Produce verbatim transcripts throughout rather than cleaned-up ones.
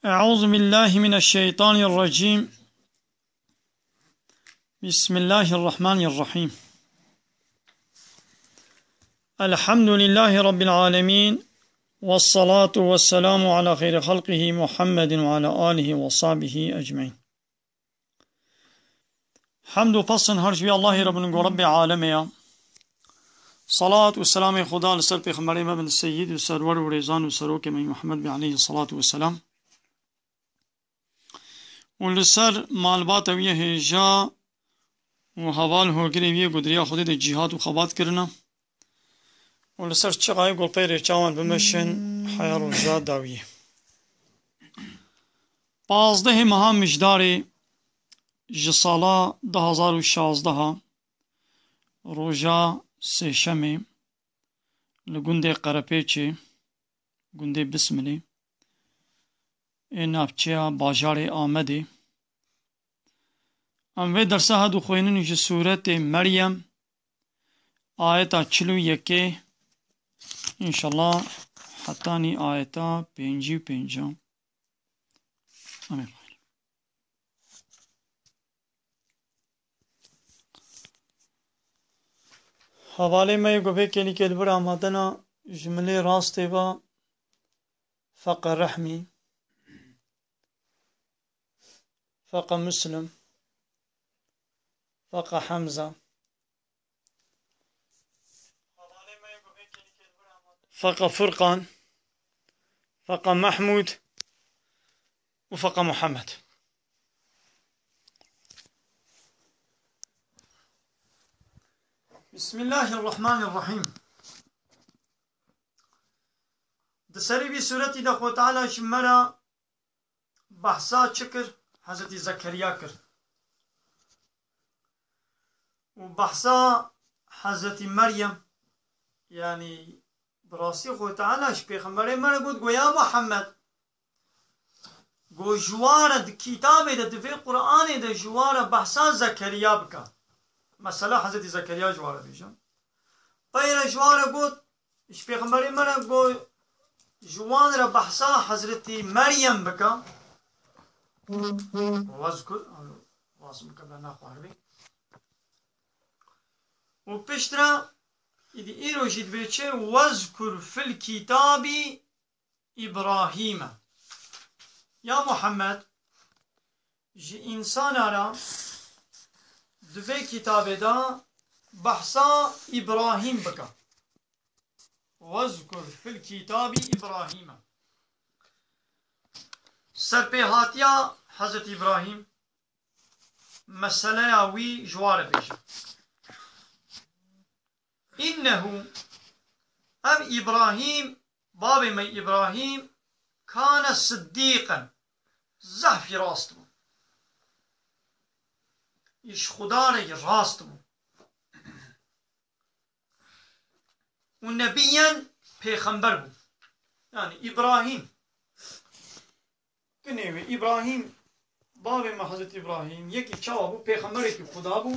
أعوذ بالله من الشيطان الرجيم. بسم الله الرحمن الرحيم. الحمد لله رب العالمين. والصلاة والسلام على خير خلقه محمد وعلى آله وصحبه أجمعين. Hemd û pesn her ji wî Allahê re bin ku Rebbê alemê ya. Salat û selamê Xuda li ser Pêxemberê me bin, Seyyid û Serwer û Rêzan û Serokê me Muhammed bin aleyhi salatu ve selam. Û li ser malbata wî yê hêja û heval hogirê wî yê ku di riya Xwedê de cîhad û xebat kirine. Û li ser çixayê ku pê rêça wan bimeşin heya roja dawiyê. Pazdehê meha Mijdarê ji sala du hazar û şazdeha, roja sêşemê, li gundê Qerepêçê, gundê Bismilê, ê navçeya bajarê Amedê. Em vê dersa hadu xwênin ji sûretê Meryem, ayeta çil û yekê, înşallah hetanî ayeta pêncî û pênca. Amê. Hevalê me yê ku vê kêlîkê li vir amadena, ji milê rastê ve Feqe Rehmî, Feqe Muslim, Feqe Hemza, Feqe Furqan, Feqe Mehmûd û Feqe Muhammed. Bismillahirrahmanirrahîm. Di serî vî sûretî de Xwe Teala ji me re behsa çi kir? Hezretî Zekeriya kir. Û behsa Hezretî Meryem, yanî bi rastî Xwe Teala ji Pêxemberê me re got, got, "Ya Muhammed, got, ji wan re di kitabê de, di vê Qur'anê de ji wan re behsa Zekeriya bike." Mesela Hezretî Zekeriya ji wan re bêje. Peyre ji wan re got, ji Pêxemberê me re got, ji wan re behsa Hezretî Meryem bike. Wezkur, waz bike, be naxwar bê. Û piştre, îdî îro jî dibê çi? Wezkur fil kitabî Îbrahîme. Ya Muhammed, ji însana re di vê kitabê de behsa Îbrahîm bike. Wezkur fil kitabî Îbrahîme. Serpêhatiya Hezretî Îbrahîm, meseleya wî ji wan re bêje. Înnehu, ev Îbrahîm, bavê me Îbrahîm, kane siddîqen, zehfî rast bû. Ji Xuda re rast bû. Û nebiyyen, pêxember bû. Yanî Îbrahîm, kinê wê Îbrahîm, bavê me Hezretî Îbrahîm, yekî çawa bû? Pêxemberekî Xuda bû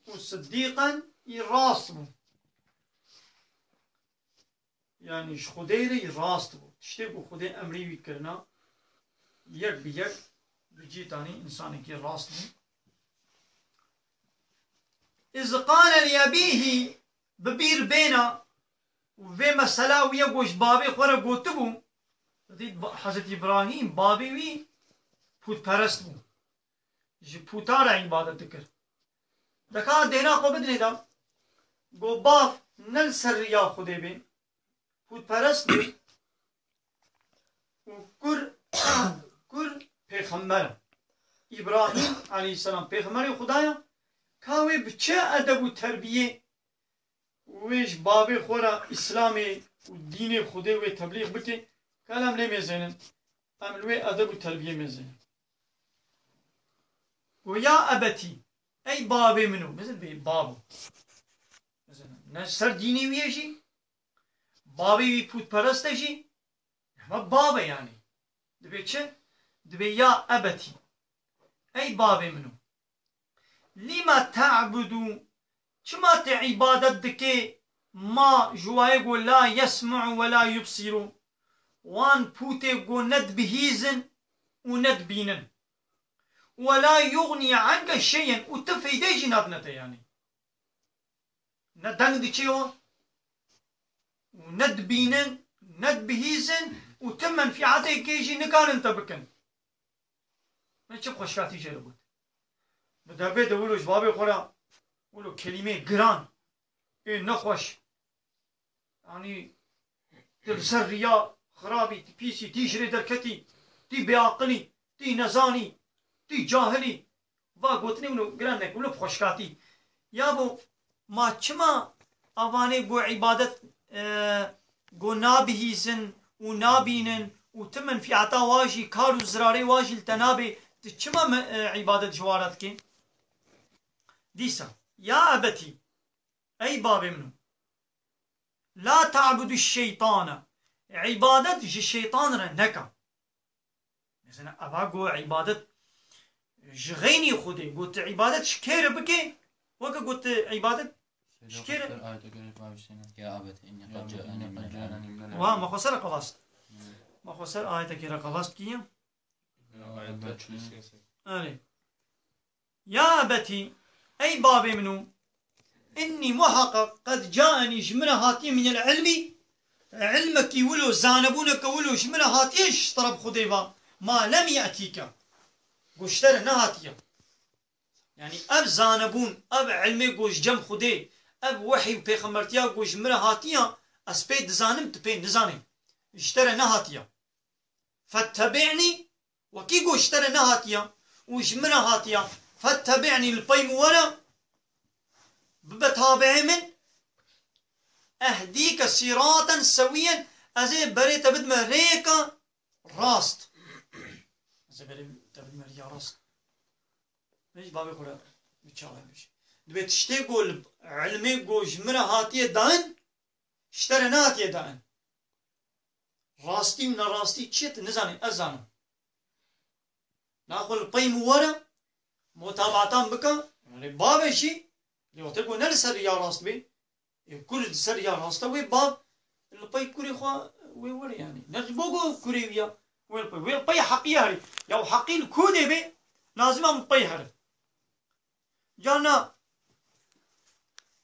û siddîqen, î rast bû. Yanî ji Xwedê re î rast bû. Tiştê ku Xwedê emrî wî kirina, yek bi yek bi cî tanî, însanekî rast bû. Iz qale li ebîhî, bi bîr bêna, û vê mesela wî ye ku ji bavê xwe re gotibû, dît ba-, Hezretî Îbrahîm, bavê wî pûtperest bû. Ji pûta re îbadet dikir. Deka dêna xwe bidinê de, go bav ne li ser riya Xwedê bê, pûtperest bê û kur, kur pêxember e. Îbrahîm aleyhisselam pêxemberê Xuda ye, ka wê bi çi edeb û terbiyê wê ji bavê xwe re Îslamê û dînê Xwedê wê teblîx bike, ka em lê mêzênin, em li wê edeb û terbiyê mêzênin. Go ya ebetî, ey bavê min o, mezin bê bavo. Mezin, ne ser dînê wî ye jî, bavê wî pûtperest e jî, hema bav e yanî. Dibê çi? Dibê ya ebetî. Ey bavê min o. Lîme te'budu, çima tê îbadet dikê ma ji wayê ku la yesma'u ve la yubsiru? Wan pûtê ku ne dibihîzin, û nedibînin. Ve la yuxnî anke şeyen û ti feydeyê jî nadine te yanî. Ne deng diçe wan û ne dibînin, ne dibihîzin û ti menfîetêkê jî nikarin te bikin. Min çi bi xweşkatî jê re got. Min debê de wilo ji babê xwe re wilo kelîmeyê giran, ê nexweş. Yanî tu li ser riya xirabî, tu pîsî, tu ji rê derketî, tu bêaqilî, tu nezanî, tu cahilî. Va gotinê wilo giran neke, wilo bi xweşkatî. Yabo ma çima avanê ku îbadet, e, ku nabihîzin û nabînin û ti menfîeta wa jî, kar û zirarê wa jî li te nabê, tu çima me, e, îbadet ji wa re dikê? Dîsa, ya ebetî, ey bavê min o, la ta'budu şeytane, îbadet ji şeytan re neke. Mesela, eva got îbadet ji xeynî Xwedê, got tu îbadet ji kê re bike, weke got tu îbadet ji kê re. Ya abet, inni qed ca'eni minel ilm. Wa, me xwe ser re qevast. Me xwe ser ayetekê re qevast kiye. Erê. Ya ebetî, ey bavê min û, innî muheqeq qed caenî ji min re hatiye minel ilmî, ilmekî wilo, zanebûneke wilo ji min re hatiye ji teref Xwedê ve, ma lem ye'tîke. Ku ji te re nehatiye. Yanî ev zanebûn, ev ilmê ku ji cem Xwedê, ev wehî û pêxembertiya ku ji min re hatiye, ez pê dizanim, tu pê nizanî. Ji te re nehatiye. Fettebi'nî, wekî ku ji te re nehatiye û ji min re hatiye, fettebi'nî, li pey min were, bibe tabi'ê min, ehdîke sîraten sewîyen, ez ê berê te bidime rêyeke rast. Ez ê berê te bidime riya rast. Min ji bavê xwe re bi çawa bêje. Dibê tiştê ku li ilmê ku ji min re hatiye dayîn, ji te re nehatiye dayîn. Rastî û nerastî çi ye tu nizanî, ez zanim. Naxwe li pey min were, mutabatan bike, lê bavê jî, lê wextê ku ne li ser riya rast bê, ê kur li ser riya rast e, wê bav li pey kurê xwe wê were yanî. Ne ji bo ku kurê wî ya, wê li pey, wê li pey heqî ya herî. Ya heqî li ku dê bê, lazim e min pey here. Carna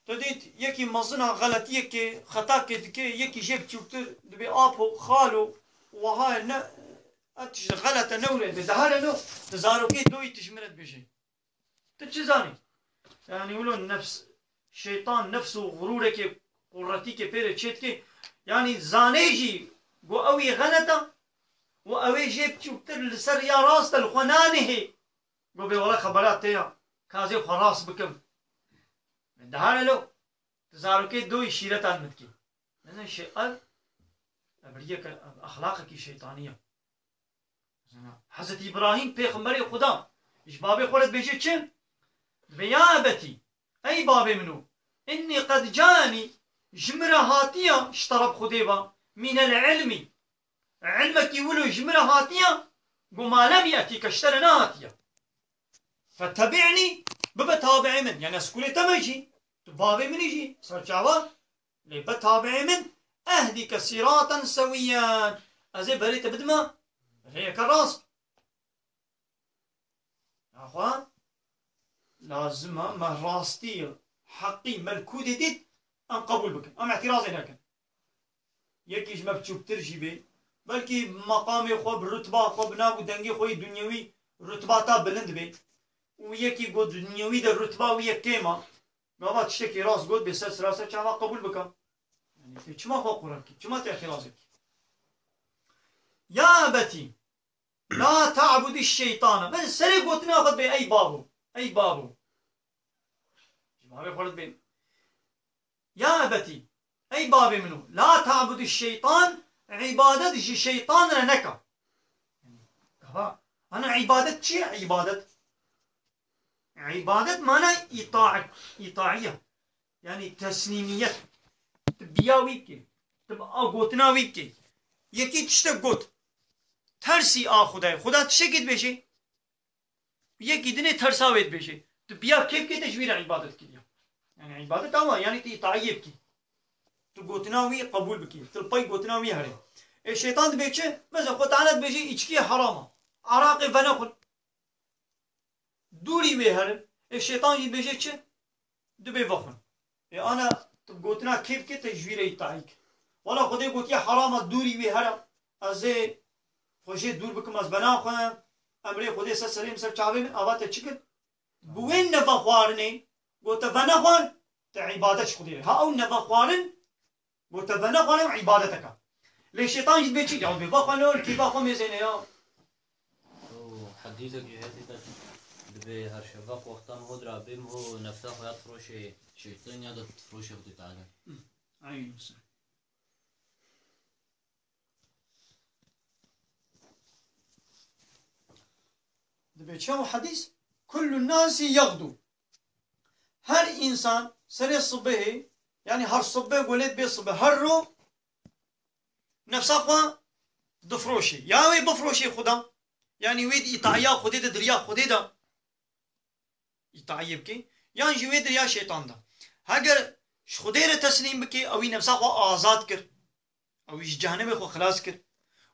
tu dît yekî mezina xeletiyekê, xetakê dike, yekî jê biçûktir dibê apo, xalo, wiha ye, ne, ev tişt xelet e, newre, dê dehare no, tu zarokê doyî tu ji min re dibêjî. Tu çi zanî? Yanî wilo nefs, şeytan nefs û xurûrekê, quretîkê pê re çêdike, yanî zanê jî ku ew ê xelet e û ew ê jê biçûktir li ser riya rast e, li xwe nanihê. Go bê wele xebera te ya, ka ez ê xwe rast bikim. Dihare lo, tu zarokê doyî şîretan min dikî. Mezin şê ev, ev riyeke, ev exlaqekî şeytanî ye. Hezretî Îbrahîm pêxemberê Xuda, ji babê xwe re dibêje çi? Dibê ya ebetî, ey babê min o, innî qed caenî, ji min re hatiye, ji teref Xwedê ve, mînel ilmî. Ilmekî wilo ji min re hatiye, go ma lem ye'tîke, ji te re nehatiye. Fetebi'nî, bibe tabi'ê min. Yani ez kurê te me jî, tu bavê min î jî, ser çava, lê be tabi'ê min, ehdîke sîraten sewiyyen. Ez ê berê te bidime rêyeke rast. Axwe lazim e me rastî, heqî, me li ku dê dît, em qebûl bikin. Em îtîrazê nekin. Yekî ji me biçûktir jî bê, belkî meqamê xwe, bi rutba xwe, bi nav û dengê xwe yê dunyewî rutba ta bilind bê û yekî got dunyewî de rutba wî yê kêm e, gava tiştekî rast got bê ser sira ser çava qebûl bike. Yani, tu çima xwe qure dikî? Çima tu îtîrazê dikî? Ya ebetî, la ta'budî şeytane. Min serê gotina xwe dibê, ey babo, ey babo. Ji bavê xwe re dibê, ya ebetî, ey bavê min o, la ta'budî şeytan, îbadet ji şeytan re neke. Gava, ana îbadet çi ye? Îbadet. Îbadet mana îtaet, îtaiye. Yani teslîmiyet. Tu biya wî bikî. Tu bi a gotina wî bikî. Yekî tiştek got. Tersî a Xwedayê. Xweda tiştekî dibêje. Yekî dinê tersa wê dibêje. Tu biya kê bikê te ji wî re îbadet kiriye. Yani îbadet ama yani tu îtaiyê bikî. Tu gotina wî qebûl bikî. Tu li pey gotina wî herê. Ê şeytan dibê çi? Mesela Xwedê Teala dibêje îçkiyê heram e. Iraqê venexwin. Dûrî wê herin. Ê şeytan jî dibêje çi? Dibê vexwin. Ê ana tu gotina kê bikê te ji wî re îtaî kir. Wela Xwedê gotiye herama dûrî wê here. Ez ê xwe jê dûr bikim, ez venaxwim. Emrê Xwedê ser serê min, ser çavê min, ava te çi kir? Bi wê nevexwarinê, got te venexwar, te îbadet ji Xwedê re. Ha ew nevexwarin, got te venexwar ew îbadeteke. Lê şeytan jî dibê çi? Ya dibê vexwar ne, kî vexwe mêzêne ya. Û hedîsek jî heye de dibê her şeveq wexta min hod ra bêm ho nefsa xwe ya difiroşê şeytan ya da difiroşê Xwedê Teala. Hı. Aynen. Dibê çi ew hedîs? Kullu nasi yexdu. Her însan serê sibehê, yanî her sibe golê dibê sibe, her ro nefsa xwe difiroşê. Ya wê bifiroşê Xuda, yanî wê di îtaiya Xwedê de, di riya Xwedê de îtaiyê bike, yan jî wê di riya şeytan de. Heger ji Xwedê re teslîm bike, ewî nefsa xwe azad kir. Ew ji cehennemê xwe xilas kir.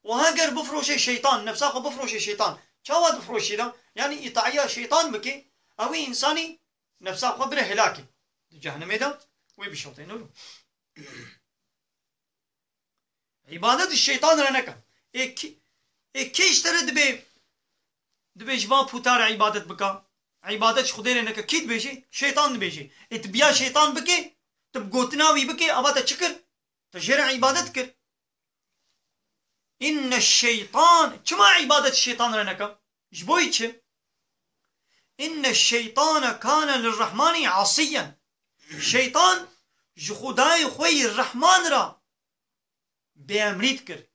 Û heger bifroşe şeytan, nefsa xwe bifroşe şeytan, çawa difiroşî de? Yanî îtaiya şeytan bike, ew ê însanî nefsa xwe bire helakê. Di cehennemê de wê bişewtê. Nû. Îbadet ji şeytan re neke. Ê kî, ê kê ji te re dibê, dibê ji van puta re îbadet bika? Îbadet ji Xwedê re neke. Kî dibêje? Şeytan dibêje. Ê tu biya şeytan bike, tu bi gotina wî bike, ava te çi kir? Tu jê re îbadet kir. Înne şeytan, çima îbadet şeytan re neke? Ji bo yî çi? Înne şeytane kane lirrahmanî asîyen. Şeytan ji Xwedayê xwe yî Rehman re bêemrî dikir.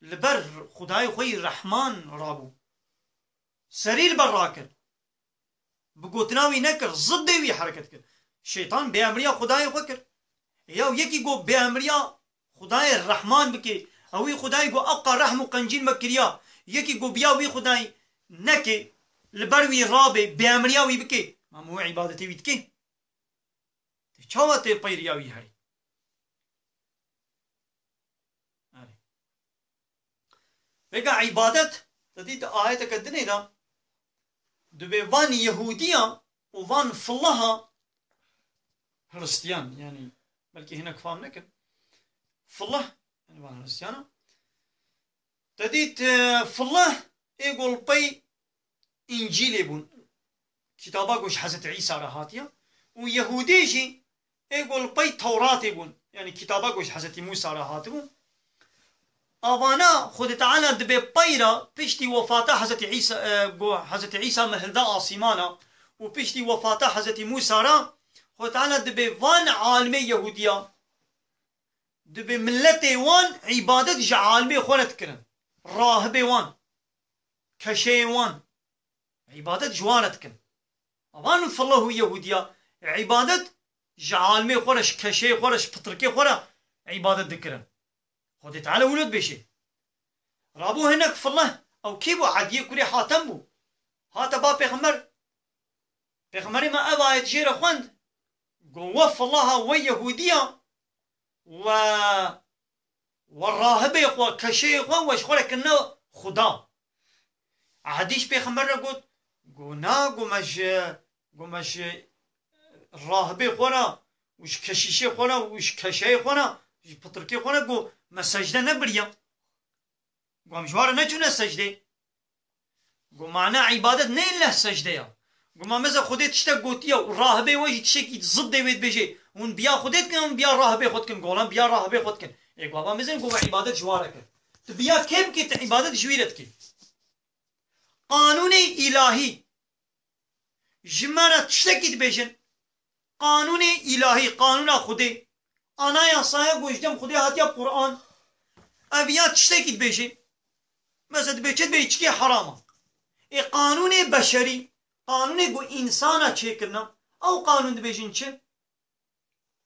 Li ber Xwedayê xwe yî Rehman rabû. Serî li ber rakir. Bi gotina wî nekir, ziddê wî hereket kir. Şeytan bêemriya Xwedayê xwe kir. Ya yekî ku bêemriya Xwedayê Rehman bike, ew wî Xwedayê ku eqa rehm û qencîn me kiriya, yekî ku biya wî Xwedayê neke, li ber wî rabe, bêemriya wî bike, ma wê îbadetê wî dike? Tê çawa tê peyriya wî herî? Erê. Vêga îbadet, te dît ayeteke dinê de, dibê van Yehûdiya û van filaha Hristiyan, yanî belkî hinek fam nekin. Filah, yanî van Hristiyana. Te dît, e, filah ê ku li pey Încîlê bûn. Kitaba ku ji Hezretî Îsa re hatiye. Û Yehûdî jî ê ku li pey Tewratê bûn. Yanî kitaba ku ji Hezretî Mûsa re hatibû. Avana Xwedê Teala dibê pey re piştî wefata Hezretî Îsa, e, ku Hezretî Îsa me hilda asîmana û piştî wefata Hezretî Mûsa re Xwedê Teala dibê van alimê Yehûdiya, dibê miletê wan îbadet ji alimê xwe re dikirin. Rahibê wan, keşeyê wan, îbadet ji wan re dikin. Avan filah û Yehûdiya îbadet ji alimê xwe re, ji keşeyê xwe re, ji pitirkê xwe re îbadet dikirin. Xwedê Teala wilo dibêje. Rabû hinek filah, ew kî bû? Ediyê kurê Hatem bû. Hate ba pêxember. Pêxemberê me ev ayet jê re xwend. Got, we filaha, we Yehûdiya, we, we rahibê xwe, keşeyê xwe, we ji xwe re kirine Xuda. Edî ji pêxember re got, got, na, got, me ji, got, me ji rahibê xwe re û ji keşîşê xwe re û ji keşeyê xwe re, ji pitirkê xwe re, got, me secde nebiriye. Got, em ji wan re neçûne secdê. Got, mana îbadet ne leh secde ya. Got, ma mesela Xwedê tiştek gotiye û rahibê we jî tiştekî ziddê wê dibêje. Hûn biya Xwedê dikin, hûn biya rahibê xwe dikin. Got, lan biya rahibê xwe dikin. Ê, got, ba mezin, got, me îbadet ji wan re kir. Tu biya kê bikî, tu îbadet ji wî re dikî. Qanûnê îlahî. Ji me re tiştekî dibêjin. Qanûnê îlahî, qanûna Xwedê. Anayasaya ku ji cem Xwedê hatiye Quran. Ev ya tiştekî dibêje. Mesela dibê çi dibê îçkê heram e. Ê qanûnê beşerî, qanûnê ku însana çêkirine, ew qanûn dibêjin çi?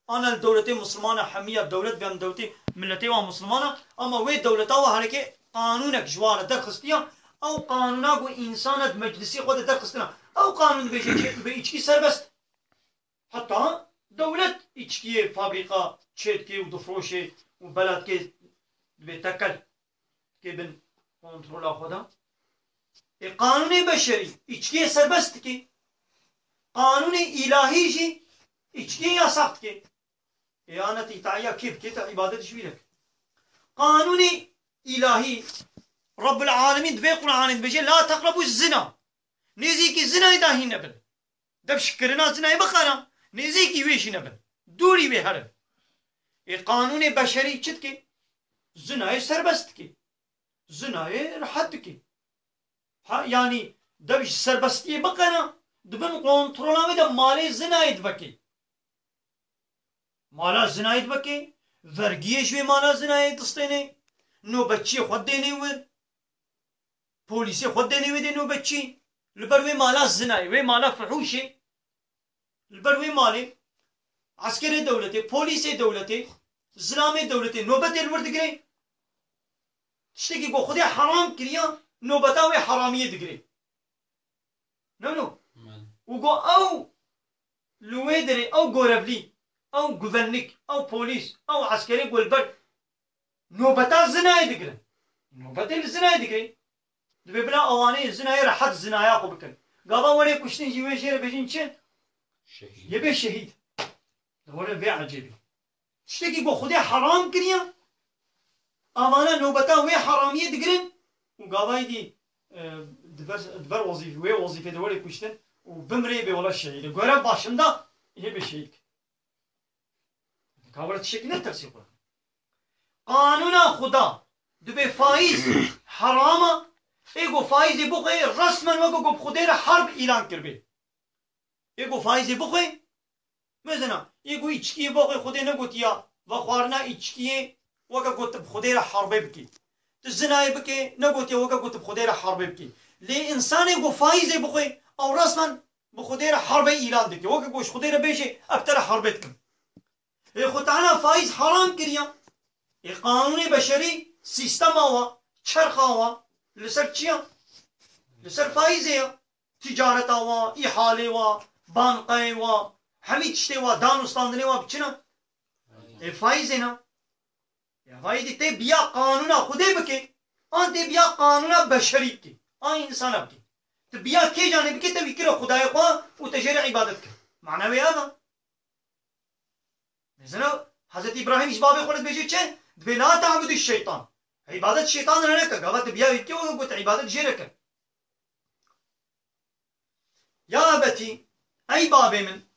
Ana li dewletê Musulmana hemiya dewlet bê, em dewletê miletê wan Musulmana, ama wê dewleta wa herikê qanûnek ji wan re derxistiya, ew qanûna ku însana di meclisê xwe de derxistina. Ew qanûn dibêje çi? Dibê îçkî serbest. Heta dewlet îçkiyê fabrîka çêdikê û difroşê û beladikê dibê tekel dikê bin kontrola xwe de. Ê qanûnê beşerî îçkiyê serbest dike. Qanûnê îlahî jî îçkiyê yasax dike. Ê ana te îtaiya kê bike, te îbadet ji wî neke. Qanûnê îlahî, Rabbul Alemîn di vê Qur'anê dibêje, "La teqrebû zina." Nêzîkî zinayê dahî nebin. Dev ji kirina zinayê biqera, nêzîkî wê jî nebin. Dûrî wê herin. Ê qanûnê beşerî çi dike? Zinayê serbest dike. Zinayê rehet dike. Ha, yanî dev ji serbestiyê biqera, di bin kontrola wê de malê zinayê diveke. Mala zinayê diveke, vergiyê ji wê mala zinayê distêne, nobetçiyê xwe dêne wir, polîsê xwe dêne wê dê nobetçî. Li ber wê mala zinayê, wê mala fihûşê, li ber wê malê eskerê dewletê, polîsê dewletê, zilamê dewletê nobetê li wir digire. Tiştekî ku Xwedê heram kiriya, nobeta wê heramiyê digire. No, no. Belê. Û ku ew li wê derê, ew gorevlî, ew guvenlik, ew polîs, ew eskerê ku li ber nobeta zinayê digirin. Nobetê li zinayê digirin. Divê bila ewanê zinayê rehet zinaya xwe bikin. Gava were kuştin jî wê jê re bêjin çi? Şehîd. Yê bê şehîd. Di were vê ecêbî. Tiştekî ku Xwedê heram kiriye, avana nobeta wê heramiyê digirin û gavayî dî, e, di ber, di ber wezîf-, wê wezîfê de were kuştin û bimrê bê wela şehîd. Görev başında yê bê şehîd. Ka were tiştekî ne tersî xwe. Qanûna Xuda dibê faîz heram e, ê ku faîzê bixwe resmen weke ku bi Xwedê re herb îlan kiribê. Ê ku faîzê bixwe, mesela, ê ku îçkiyê bixwe, Xwedê negotiya, vexwarina îçkiyê weke ku tu bi Xwedê re herbê bikî. Tu zinayê bikê, negotiya weke ku tu bi Xwedê re herbê bikî. Lê însanê ku faîzê bixwe, ew resmen bi Xwedê re herbê îlan dike. Weke ku ji Xwedê re bêjê, ez te re herbê dikim. Ê Xwe Teala faîz heram kiriya. Ê qanûnê beşerî, sîstema wa, çerxa wa, li ser çi ya? Li ser faîzê ya. Ticareta wa, îhalê wa, bankayê wa, hemî tiştê wa, dan û standinê wa bi çi ne? Ê faîzê ne. Ya vayî dî tê biya qanûna Xwedê bike, an tê biya qanûna beşerî bike, an însana bike. Tu biya kê canê bike, te wî kire Xwedayê xwe û te jê re îbadet kir. Mana wê ev e. Mesela, Hezretî Îbrahîm ji bavê xwe re dibêje çi? Dibê, "La ta'budu şeytan." Îbadet şeytan re neke. Gava tu biya wî bike, weke ku tu îbadet jê re ke. Ya ebetî, ey bavê min,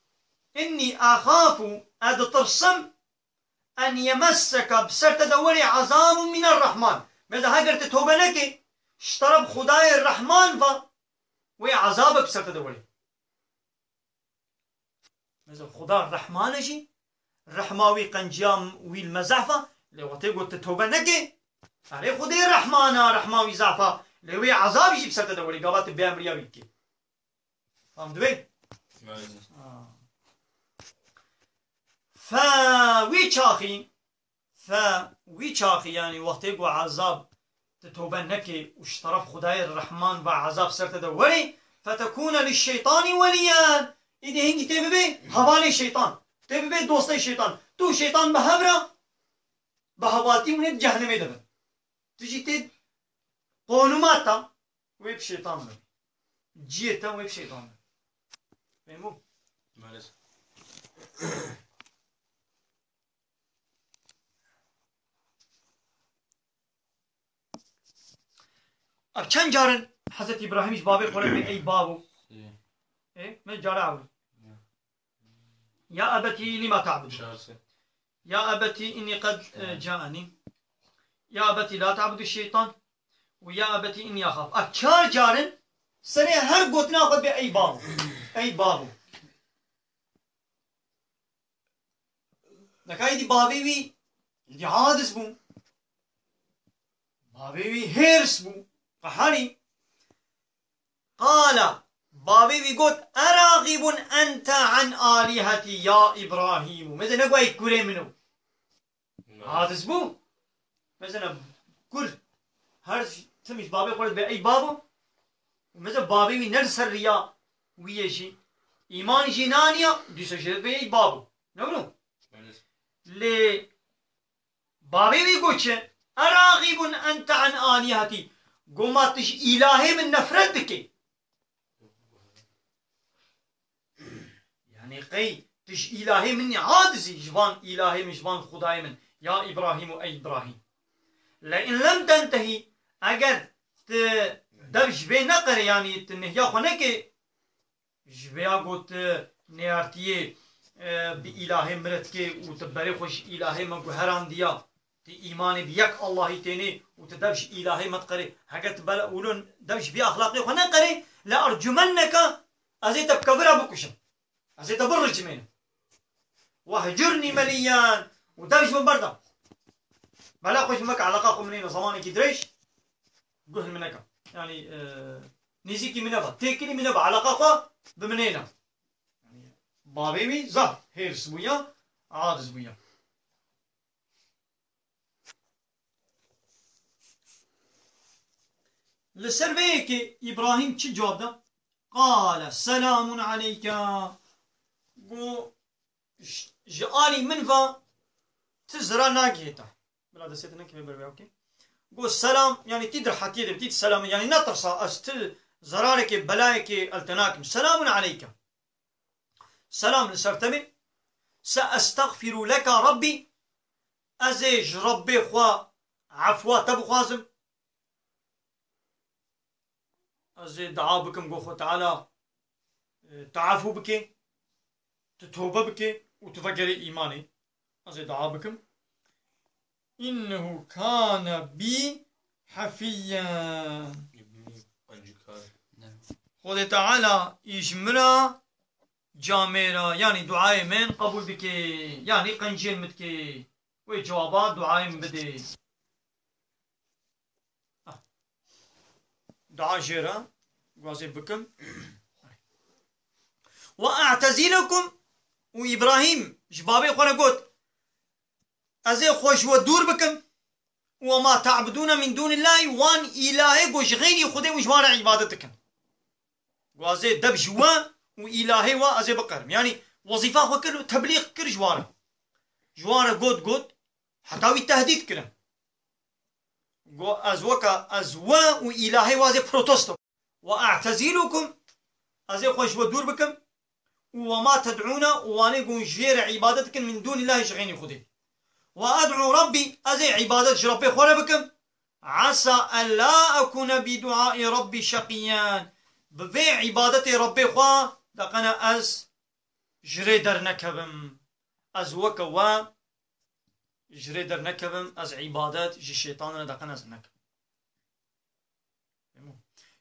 innî axafu, ez ditirsim, en yemesseke, bi ser te de were ezabun miner Rahman. Mesela heger tu tobe nekê, ji teref Xwedayê Rehman ve, wê ezabek bi ser te de were. Mesela Xuda Rehman e jî, rehma wî, qenciya wî li me zehf e, lê wextê ku tu tobe nekê, erê Xwedê Rehman e, rehma wî zehf e, lê wê ezab jî bi ser te de werê, gava tu bêemriya wî dikê. Fam dibê? Belê. Ha. Fe wî çaxî, Fe wî çaxî, yanî wextê ku ezab tu tobe nekê û ji teref Xwedayê Rehman ve ezab ser te de werê, fetekûne lişşeytanî welîyen. Îdî hingî tê bibê hevalê şeytan. Tê bibê dostê şeytan. Tu û şeytan bi hev re, bi hevaltî hûn ê di cehennemê de bin. Tu jî tê qonûma te wê bi şeytan bin. Ciyê te wê bi şeytan bin. Fehmû? Maalesef. Ev çend carin Hezretî Îbrahîm ji bavê xwe re bê, "Ey bavo." Ê, me cara ew. Ya ebetî lima ta'budu. Çar sê. Ya ebetî inni qed, e, caeni. Ya ebetî la ta'budu şeytan. Û ya ebetî inni axaf. Ev çar carin serê her gotina xwe bê, "Ey bavo. Ey bavo." Neka îdî bavê wî, îdî hadis bû. Bavê wî hêrs bû. Qeherî. Qala. Bavê wî got, "Eraxîbun ente an alîhetî ya Îbrahîm." Meze negoyê kurê min o. Hadis bû. Mesela kur her tim ji bavê xwe re dibe, "Ey bavo." Mesela bavê wî ne li ser riya wî ye jî. Îman jî naniya, dîsa jê re dibe, "Ey bavo." Ne wilo? Lê bavê wî got çi? "Eraxîbun ente an alîhetî." Go ma tu ji îlahê min nefret dikî. Yanî qey tu ji îlahê min ya dizî, ji van îlahê min, ji van Xwedayê min. Ya Îbrahîm û ey Îbrahîm. Le in lem tentehî, eger tu dev ji vê neqerê, yanî tu nehya xwe nekê, ji vê ya got tu neyartiyê, e, bi îlahê min re dikê û tu berê xwe ji îlahê me guherandiya, tu îmanê bi yek Allahî tênê û tu dev ji îlahê me diqerê. Heke tu bela wilo dev ji vê axlaqê xwe neqerê, le ercumenneke, ez ê te bi kevira bikuşim. Ez ê te biricimênim. Wehcurnî melîyen. Û dev ji min berda. Bela xwe ji min meke, eleqa xwe min nêne, zemanekî dirêj guh li min neke. Yanî, e, nêzîkî min nebe. Têkilî min nebe. Eleqa xwe bi min nêne. Yanî, bavê wî zaf hêrs bûya, aciz bûya. Li ser vê yekê Îbrahîm çi cewab da? Qale selamun aleyke. Got, ji, ji alî min ve ti zirar nagihê te. Bila destê te nekeve ber vê, okey. Got, selam, yanî tî di rehetiyê de, tî di selamê, yanî netirsa, ez ti zerareke, belayeke el te nakim. Selamun aleyke. Selam li ser te be. Se estexfiru leke Rabbî. Ez ê ji Rabbê xwe efwa te bixwazim. Ez ê dua bikim, go Xwe Teala, e, te efû bike, tu tobe bike û tu vegerê îmanê. Ez ê dua bikim. Înnehu kâne bî hefiyyen. Xwedê Teala îş min re camêra, yanî duayê min qebûl dike, yanî qenciyên min dike. Wê cewaba duayê min bidê. Ah. Dua jê re, gwazê bikim. Ve a'tezilukum, û Îbrahîm ji bavê xwe re got, ez ê xwe ji we dûr bikim. Û ma ta'budûne min dûnillahî, wan îlahê ku ji xeynî Xwedê û ji wan re îbadet dikin. Gwazê dev ji we û îlahê we ez ê biqerim. Yanî wezîfa xwe kir û teblîx kir ji wan re. Ji wan re got, got, heta wî tehdîd kirin. Got, ez weke, ez we û îlahê we ez ê protesto. Ve a'tezilukum, ez ê xwe ji we dûr bikim. Û ve ma ted'ûne, û wanê ku hûn ji vê re îbadet dikin, min dûnî Llahî, ji xeynî Xwedê. Ve ed'û Rabbî, ez ê îbadet ji Rabbê xwe re bikim. Esa en la ekûne bi duaî Rabbî şeqîyen. Bi vê îbadetê Rabbê xwe deqene ez ji rê dernekevim. Ez weke we ji rê dernekevim, ez îbadet ji şêtan re deqene ez nekim.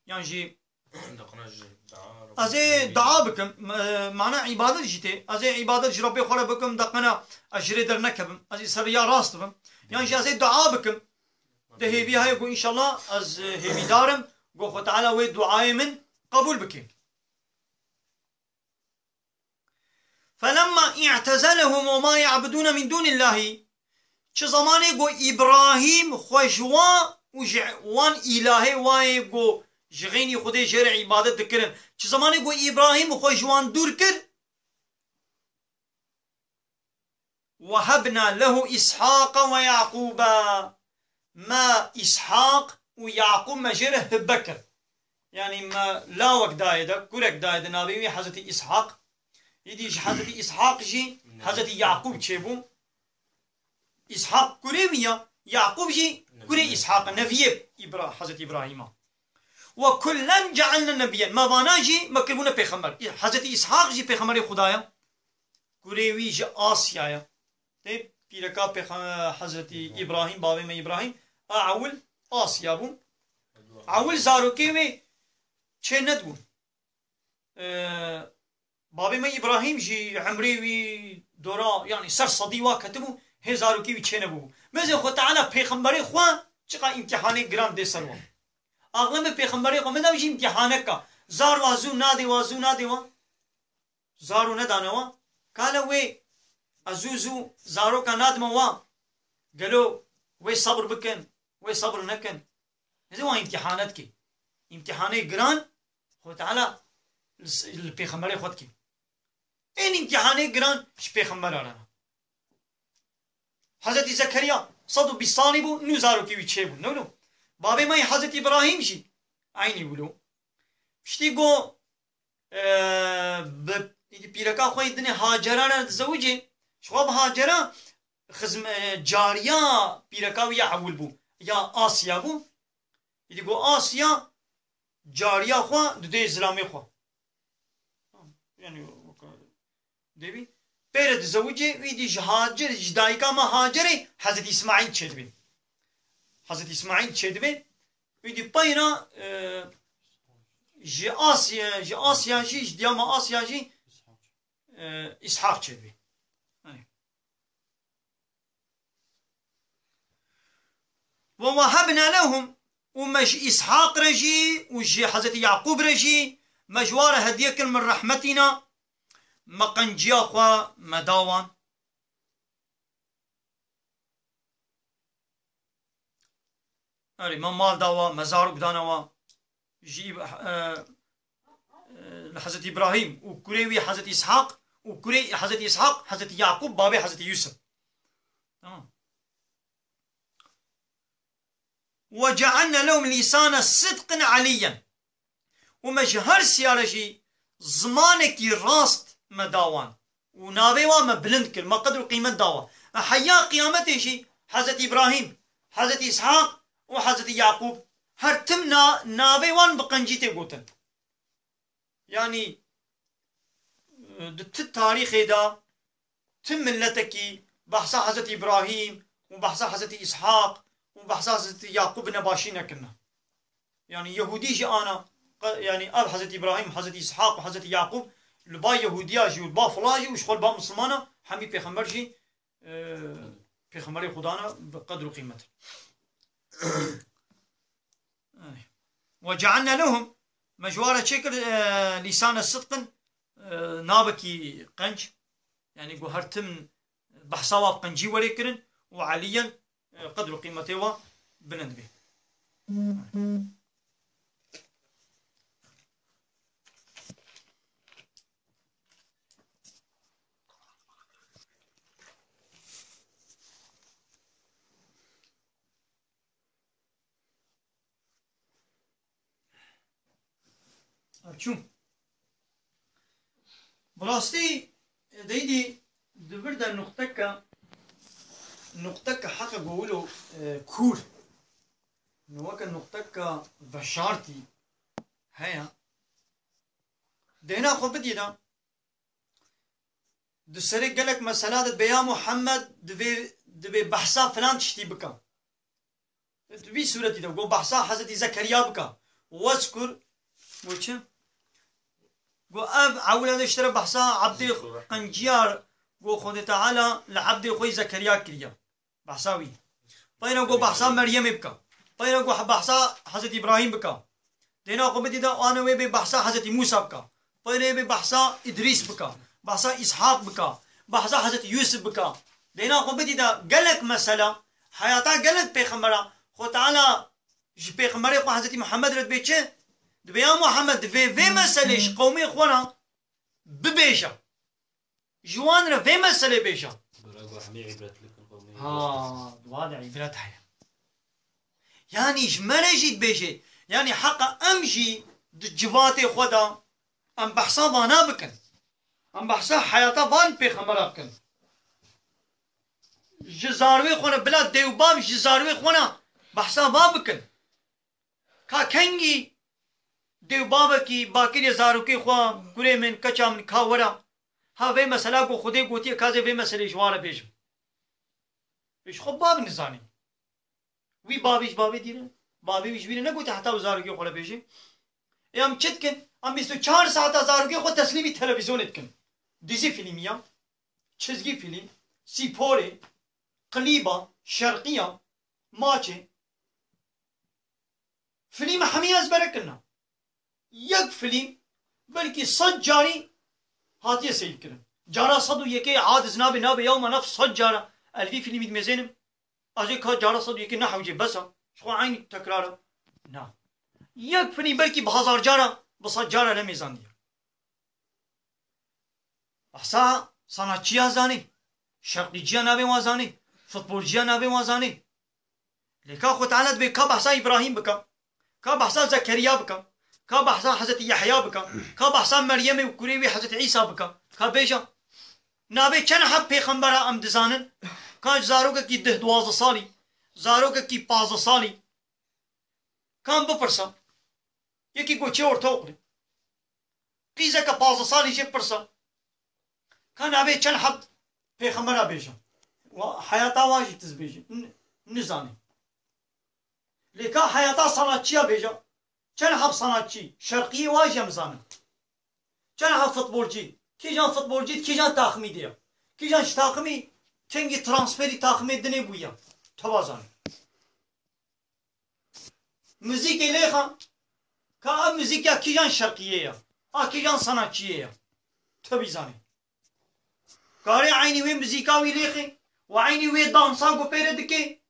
Yan jî ez ê dua bikim, e, mana îbadet jî tê. Ez ê îbadet ji Rabbê xwe re bikim, deqena ez ji rê dernekevim. Ez ê ser riya rast bim. Yan jî ez ê dua bikim. De hêvî heye ku înşallah ez, e, hêvîdar im ku Xwe Teala wê duayê min qebûl bike. Felemma i'tezelehum ve ma ya'budûne min dûnillahî. Çi zemanê ku Îbrahîm xwe ji wan û ji wan îlahê wayê ku ji xeynî Xwedê jê re îbadet dikirin. Çi zemanê ku Îbrahîm xwe ji wan dûr kir, Wehebna lehu Îshaqe ve Yaqûbe. Me Îshaq û Yaqûb me jê re hibe kir. Yanî me lawek dayê de, kurek dayê de, navê wî Hezretî Îshaq. Îdî ji Hezretî Îshaq jî Hezretî Yaqûb çêbû. Îshaq kurê wî ya, Yaqûb jî kurê Îshaq e, neviyê Îbra-, Hezretî Îbrahîm e. Ve kullen cealne nebiyyen. Me vana jî me kiribûne pêxember. Î-, Hezretî Îshaq jî pêxemberê Xuda ye. Kurê wî ji Asya ye. Tê pîreka pêxe-, Hezretî Îbrahîm, bavê me Îbrahîm, a ewil Asya bû. Ewil zarokê wê çê nedibûn. Ee, bavê me Îbrahîm jî emrê wî dora, yanî ser sedî wa ketibû, hê zarokê wî çê nebûbû. Mêzê Xwe Teala pêxemberê xwe çiqa îmtîhanê giran dê ser wan. Axleme pêxemberê xwe, meda jî îmtîhaneka. Zar wa zû nadê wa, zû nadê wa. Zaro nedane wa. Kale wê, ez zû zû zaroka nadime wa. Gelo wê sebr bikin, wê sebr nekin. Hêzê wan îmtîhane dike. Îmtîhanê giran Xwe Teala li s-, li pêxemberê xwe dike. Ên îmtîhanê giran ji pêxembera re ne. Hezretî Zekeriya sed û bîst salî bû, nû zarokê wî çêbûn. Ne wilo? Babê me yê Hezretî Îbrahîm jî eynî wilo. Piştî got, e, bi, îdî pîreka xwe yê dinê Hacera re dizewicê. Ji xwe bi Hacera xizm-, e, cariya pîreka wî ya ewil bû. Ya Asya bû. Îdî got Asya cariya xwe didê zilamê xwe. Yani, Dêbî pê re dizewicê, wî dî ji Hacer, ji dayika me Hacerê Hezretî Îsmaîl çêdibê. Hezretî Îsmaîl çêdibê, wî dî peyra, e, ji Asya, ji Asya jî, ji diya me Asya jî, e, Îshaq çêdibê. Hani. Ve wehebna lehum, û me ji Îshaq re jî û ji Hezretî Yaqûb re jî me ji wa re hediye kir min rehmetîna, me qenciya xwe me da wan. Erê, me mal da wa, me zarok dana wa. Ji, e, e, li Hezretî Îbrahîm û kurê wî Hezretî Îshaq û kurê Hezretî Îshaq, Hezretî Yaqûb, babê Hezretî Yûsif. Tamam. Ve cealne lehum lîsane sidqin aliyyen. Û me ji her siya re jî zimanekî rast me da wan. Û navê wan me bilind kir, me qedr û qîmet da wan. E, heya qiyametê jî Hezretî Îbrahîm, Hezretî Îshaq û Hezretî Yaqûb her tim na-, navê wan bi qencî tê gotin. Yanî, e, di ti tarîxê de ti miletekî behsa Hezretî Îbrahîm û behsa Hezretî Îshaq û behsa Hezretî Yaqûb bi nebaşî nekirine. Yanî Yehûdî jî ana, qe-, yanî ev Hezretî Îbrahîm, Hezretî Îshaq û Hezretî Yaqûb li ba Yehûdiya jî û li ba fila jî û ji xwe li ba misilmana hemî pêxember jî, e, pêxemberê Xudan e bi qedr û qîmet. Ey. Ve cealne lehum, me ji wa re çêkir, e, lîsane sidqin, e, navekî qenc. Yanî ku her tim behsa wa bi qencî werê kirin û aliyyen, e, qedr û qîmetê wa bilind bê. Çû. Bi rastî, deydî di vir de nuqteke, nuqteke heqe go wilo, e, kûr. Weke nuqteke veşartî heye. Dêna xwe bidî de, di serê gelek mesela de bê ya Muhammed divê, divê behsa filan tiştî bike. Di vî sûretî de go behsa Hezretî Zekeriya bike. Wezkur, go çi? Go ev ewile de ji te re behsa ebdê qenciyar, go Xwedê Teala li ebdê xwe yî Zekeriya kiriye. Behsa wî. Peyre go behsa Meryemê bike. Peyre go behsa Hezretî Îbrahîm bike. Dêna xwe bidî de ane wê bê behsa Hezretî Mûsa bike. Peyre bê behsa Îdrîs bike. Behsa Îshaq bike. Behsa Hezretî Yûsif bike. Dêna xwe bidî de gelek mesela, heyata gelek pêxembera, Xwe Teala ji pêxemberê xwe Hezretî Muhammed re dibê çi? Dibê ya Muhammed, divê vê meselê ji qewmê xwe re bibêje. Ji wan re vê meselê bêje. Dora ku hemî îbret likin qewmê Ha, wa de îbret heye. Yanî ji me re jî dibêje. Yanî heqa em jî di civatê xwe de em behsa vana bikin. Em behsa heyata van pêxembera bikin. Ji zarwê xwe re bila dê û bav ji zarwê xwe re behsa va bikin. Ka kengî dê û bavekî bakiriye zarokê xwe, kurê min, keça min, ka were. Ha vê mesela ku Xwedê gotiye, ka ez ê vê meselê ji wan re bêjim. Ji xwe bav nizanî. Wî bavê ji bavê dî re, bavê wî ji wî re negotiye heta wî zarokê xwe re bêje. Ê em çi dikin? Em bîst û çar saeta zarokê xwe teslîmî televîzyonê dikin. Dizî fîlmiya, çizgî fîlm, sîporê, klîba, şerqiya, maçê. Filîm hemî ezbere kirina. Yek filîm belkî sed carî hatiye seyirkirin. Cara sed û yekê adiz nabe, nabe yewma nef sed cara. Ez vî filîmî dimêzênim. Ez ê ka cara sed û yekê nehewcê bes e. Ji xwe eynî tekrar e. Na. Yek filîm belkî bi hezar cara, bi sed cara nemêzandiye. Behsa sanatçiya zanî, şerqîciya navê wan zanî, futbolciya navê wan zanî. Lê ka Xwe Teala dibê ka behsa Îbrahîm bike, ka behsa Zekeriya bike, ka behsa Hezretî Yehya bike, ka behsa Meryemê û kurê wî Hezretî Îsa bike, ka bêje. Nabê çend heb pêxembera em dizanin, ka zarokekî deh duwazdeh salî, zarokekî pazdeh salî, ka em bipirse. Yekî go çê ortaoqlê. Qîzeke pazdeh salî jê pirsa. Ka nabê çend heb pêxembera bêje. Wa heyata wa jî tiz bêje. N-, nizane. Lê ka heyata sanatçiya bêje. Çend heb sanatçî, şerqiyê wa jî em zanin. Çend heb futbolcî, kîjan futbolcî, kîjan taximî de ye. Kîjan ji taximî kengî transferî taximê dinê bûye. Teva zanî. Muzîkê lêxa, ka ev muzîk ya kîjan şerqiyê ye, a kîjan sanatçiyê ye. Tu bîzanî. Karê eynî wê muzîka wî lêxê û eynî wê dansa ku pê re dike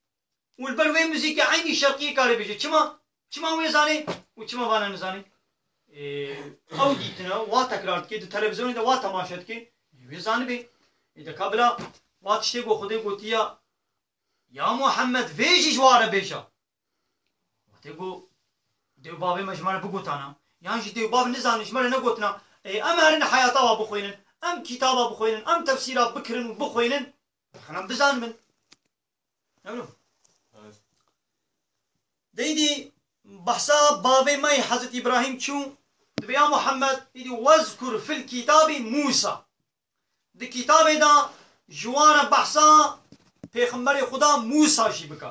û li ber wê muzîkê eynî şerqiyê karê bêje. Çima? Çima wê zanê û çima vana nizanê? Ê, ew dîtine, wa tekrar dike, di televîzyonê de wa temaşe dike. Wê zanibê. Ê de ka bila, wa tiştê ku Xwedê gotiya, Ya Muhammed, vê jî ji wa re bêje. Wextê ku dê û bavê me ji me re bigotana, yan jî dê û bav nizanin ji me re negotina, ê, em herin heyata wa bixwînin, em kitaba bixwînin, em tefsîra bikirin û bixwînin, em bizanibin. Ne bileyim. Evet. Deydî behsa bavê me yê Hezretî Îbrahîm çû, dibê ya Muhammed, îdî wezkur fil kitabî Musa. Di kitabê de ji wan re behsa Pêxemberê Xuda Musa jî bike.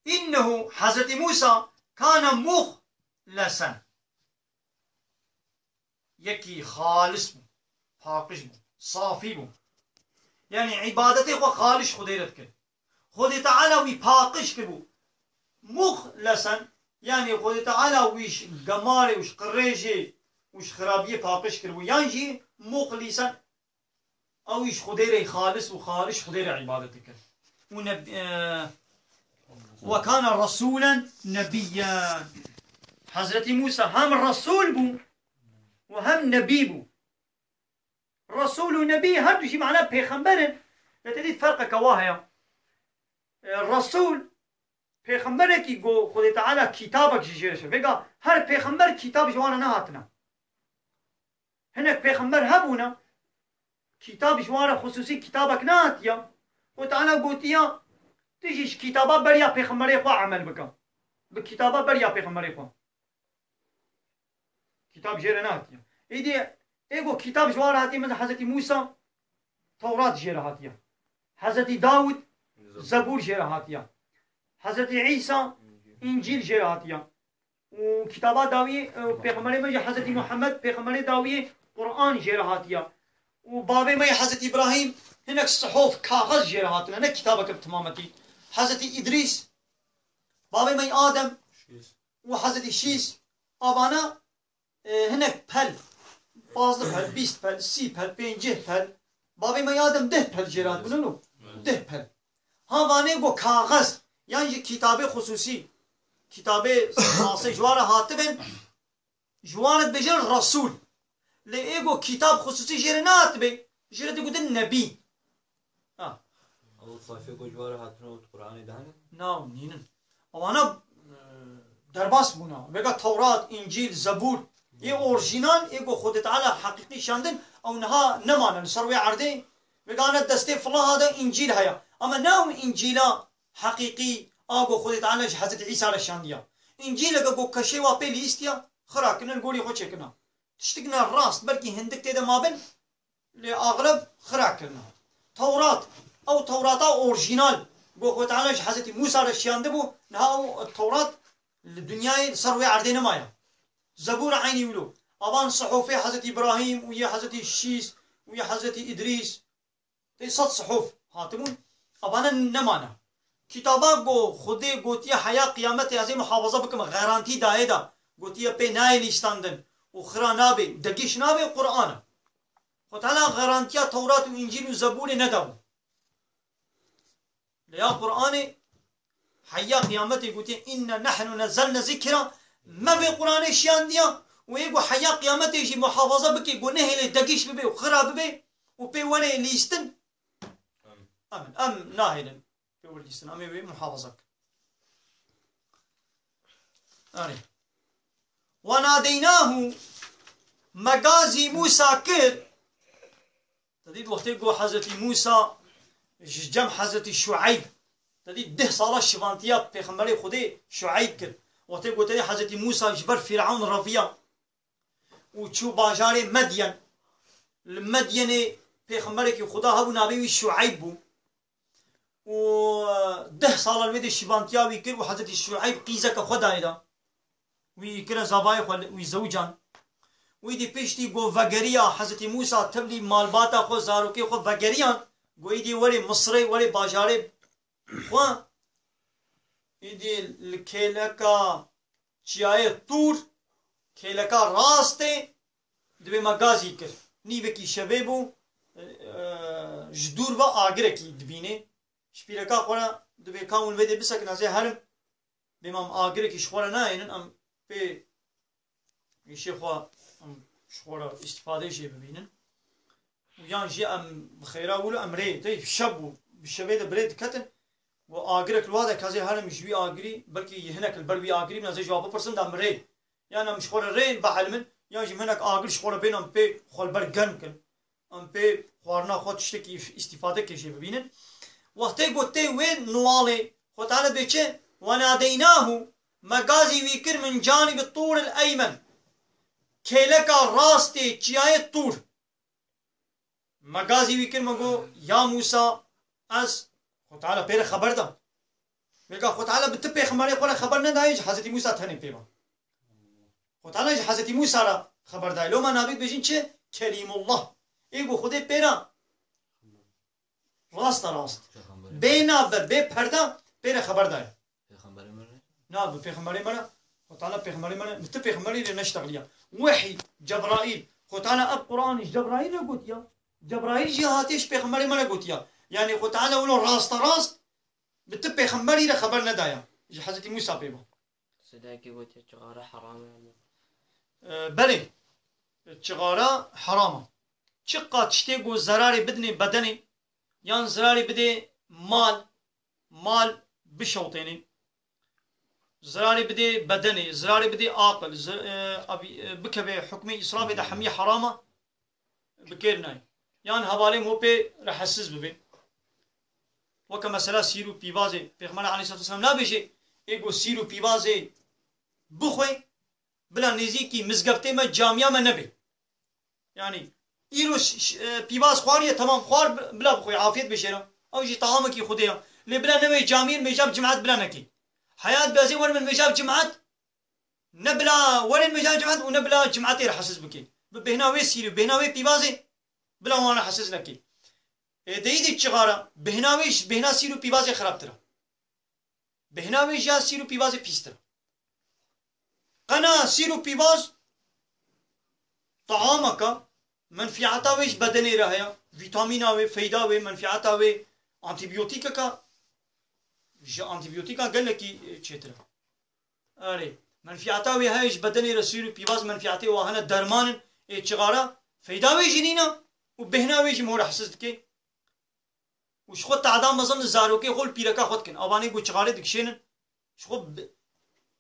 Înnehu, Hezretî Musa, kane muxlesen. Yekî xalis bû, paqij bû, safî bû. Yanî îbadetê xwe xalis Xwedê re dikir. Xwedê Teala wî paqij kiribû. Muxlesen, yanî Xwedê Teala wî ji gemarê û ji qirêjê û ji xirabiyê paqij kiribû. Yan jî muxlîsen, ew jî ji Xwedê re xalis û xalis Xwedê re îbadet dikir. Û neb-, e, "Ve kana resûlen nebiyyen." Hezretî Musa hem resûl bû û hem nebî bû. Resûl û nebî her du jî mana pêxember in. Lê te dît ferqeke wa heye. E, resûl, pêxemberekî ku Xwedê Teala kitabek ji jê re şe. Vêga her pêxember kitab ji wan re nehatine. Hinek pêxember hebûne, kitab ji wan re xusûsî kitabek nehatiye. Xwedê Teala gotiye, tu jî ji kitaba beriya pêxemberê xwe emel bike. Bi kitaba beriya pêxemberê xwe. Kitab jê re nehatiye. Êdî ê ku kitab ji wan re hatiye, mesela Hezretî Musa, Tewrat jê re hatiye. Hezretî Dawud, Zebûr jê re hatiye. Hezretî Îsa, Încîl jê re hatiye. Û kitaba dawiyê, e, Pêxemberê me jî Hezretî Muhammed, Pêxemberê dawiyê Quran jê re hatiye. Û bavê me yê Hezretî Îbrahîm hinek sihof, kaxez jê re hatine, ne kitabeke bi timametî. Hezretî Îdrîs, bavê me yê Adem, û Hezretî Şîs, avana, e, hinek pel, pazdeh pel, bîst pel, sî pel, pêncî pel, bavê me yê Adem deh pel jê re hatibûne lo. Deh pel. Ha vanê ku kaxez, yan jî kitabê xusûsî, kitabê masê ji wan re hatibin, ji wan re dibêjin resûl. Lê ê ku kitab xusûsî jê re nehatibê, jê re digotin nebî. Ha. Ew sayfê ku ji we re hatine û di Qur'anê de hene? Na, nînin. Ewana, e, derbas bûne. Vêga Tewrat, Încîl, Zebûr, yê orjînal, ê ku Xwedê Teala heqîqî şandin, ew niha nemane li ser wê erdê. Vêga ne destê filaha de Încîl heye. Ama ne ew Încîla heqîqî, a ku Xwedê Teala ji Hezretî Îsa re şandiya. Încîleke ku keşê wa pê lîstiya, xira kirine, li gorî xwe çêkirine. Tiştik ne rast, belkî hindik tê de mabin, lê axleb xira kirine. Tewrat, ew Tewrata orjînal, ku Xwedê Teala ji Hezretî Musa re şiyandibû, niha ew Tewrat li dinyayê, li ser wê erdê nemaye. Zebûr eynî wilo. Avan sihofê Hezretî Îbrahîm û yê Hezretî Şîs û yê Hezretî Îdrîs. Tê sed sihuf hatibûn, avane nemane. Kitaba ku Xwedê gotiye heya qiyametê ez ê muhafaza bikim, xerantî dayê de, gotiye pê nayê lîstandin û xira nabe, degiş nabe, Qur'an e. Xwedê Teala xerantiya Tewrat û Încîl û Zebûrê nedabû. Lê ya Qur'anê heya qiyametê gotiye, "Inna nahnu nezzelne zikra", me vê Qur'anê şiyandiya û ê ku heya qiyametê jî muhafaza bike, ku nehêlê degiş bibe û xira bibe û pê were lîstin, em, em nahêlin. Wê lîstin, em ê wê muhafaza bikin. Erê. Ve nadeynahu, me gazî Mûsa kir. Te dît wextê got Hezretî Mûsa ji cem Hezretî Şueyb. Te dît deh sala şivantiya Pêxemberê Xwedê Şueyb kir. Wextê got te dî Hezretî Mûsa ji ber Fîrewn reviya û çû bajarê Medyen. Li Medyenê Pêxemberekî Xweda hebû, navê wî Şueyb bû. Û deh sala li wê de şivantiya wî kir û Hezretî Şueyb qîzeke xwe dayê da. Wî kirin zavayê xwe, wî zewcan. Wî dî piştî ku vegeriya Hezretî Mûsa tevlî malbata xwe, zarokê xwe vegeriyan, got, "Îdî werê Misirê, werê bajarê xwe." Îdî li kêleka çiyayê Tûr, kêleka rastê, dibê me gazî kir. Nîvekî şevê bû, e, ji dûr ve agirekî dibînê. Ji pîreka xwe re dibê ka hûn vê dê bisekin, ez ê herim. Bê me em agirekî ji xwe re nayênin, em pê îşê xwe, em ji xwe re îstîfadeyê jê bibînin. Û yan jî em bi xêra wilo em rê, tê şev bû, bi şevê de bi rê diketin. Û agirek li wa de, ka ez ê herim ji wî agirî, belkî hinek li ber wî agirî bin, ez ê ji wa bipirsim da em rê. Yan em ji xwe re rê bielimin, yan jî hinek agir ji xwe re bên, em pê xwe li ber germ kin. Em pê xwarina xwe tiştekî îf-, îstîfadekê jê bibînin. Wextê ku tê wê niwalê, Xwe Teala dibê çi? "Ve nadeynahu", me gazî wî kir "min canîbi Tûril eymen", kêleka rastê çiyayê Tûr. Me gazî wî kir, me got, "Ya Mûsa, ez", Xwe Teala pê re xeber da. Vêga Xwe Teala bi ti pêxemberê xwe re xeber nedayê, ji Hezretî Mûsa tenê pê ve. Xwe Teala ji Hezretî Mûsa re xeber dayê. Loma navê dibêjin çi? Kelîmullah. Ê ku Xwedê pê re rasta rast. Pêxemberê. Bê navber, bê perda pê re xeber dayê. Pêxemberê me re? Na, bi pêxemberê me re. Xwe Teala pêxemberê me re, bi ti pêxemberî re neştexliya. Wehî, Cebraîl. Xwe Teala ev Qur'anî ji Cebraîl re gotiya. Cebraîl jî hatiye ji pêxemberê me re gotiya. Yanî Xwe Teala wilo rasta rast bi ti pêxemberî re xeber nedaya. Ji Hezretî Mûsa pê ve. Sedayekî gotiye çixara heram e. E, belê. Çixara heram e. Çiqa tiştê ku zerarê bidinê bedenê, yan zerarê bidê mal, mal bişewtênê. Zirarê bidê bedenê, zirarê bidê aqil, zi-, e, abî, e, bikeve hukmê îsrafê de hemî heram e, bi kêr nayê. Yan hevalê mo pê rehetsiz bibê. Weke mesela sîr û pîvazê, Pêxember aleyhisselatu vesselam nabêjê, ê ku sîr û pîvazê bixwe, bila nêzîkî mizgeftê me, camiya me nebe. Yanî, îro ş-, ş-, e, pîvaz xwariye, temam, xwar bi-, bila bixwe, afiyet bişêre. Ew jî taamekî Xwedê ye. Lê bila nebe camiyên mêjav cimat bila nekê. Heyat bi ez ê werim mêjav cimat, ne bila werin mêjav cimat û ne bila cimatê rehetsiz bikê. Bi bêhna wê sîrî, bêhna wê pîvazê, bila wan rehetsiz nekê. Ê, deyî dî çixara, bêhna wê ji bêhna sîr û pîvazê xirabtir e. Bêhna wê ji ya sîr û pîvazê pîstir e. Qena sîr û pîvaz taameka, menfîeta wê ji bedenê re heye, vîtamîna wê, feyda wê, menfîeta wê antîbiyotîkeka, ji antîbiyotîkan gelekî, e, çêtir e. Erê, menfîeta wê heye ji bedenê re, sîr û pîvaz menfîetê wa hene, derman in, ê çixara, feyda wê jî nîne û bêhna wê jî mor ehsiz dike. Û ji xwe tehda mezin li zarokê xwe, li pîreka xwe dikin. Avanê ku çixarê dikişênin, ji xwe bi-,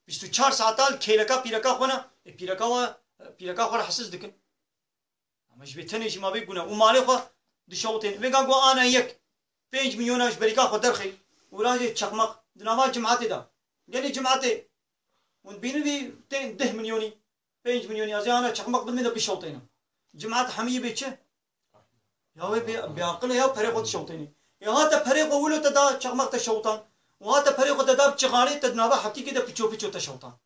bîst û çar saeta li kêleka pîreka xwe ne, ê pîreka we, pîreka xwe rehetsiz dikin. Ama ji vê tenê jî ma vê gune û malê xwe dişewitên. Vêga ku ana yek pênc milyona ji berîka xwe derxê û rajê çeqmeq di nava cimatê de. Gelê cimatê hûn dibînin vî tên deh milyonî. Pênc milyonî ez ê ana çeqmeq bidimê de bişewtêne. Cimat hemiyê bê çi? Ya wê bê, bêaqil e ya, perê xwe dişewtêne. Ê hate perê xwe wilo te da çeqmeq te şewtan. Û hate perê xwe te da bi çixarê, te di nava hetîkê de piço piço te şewtan.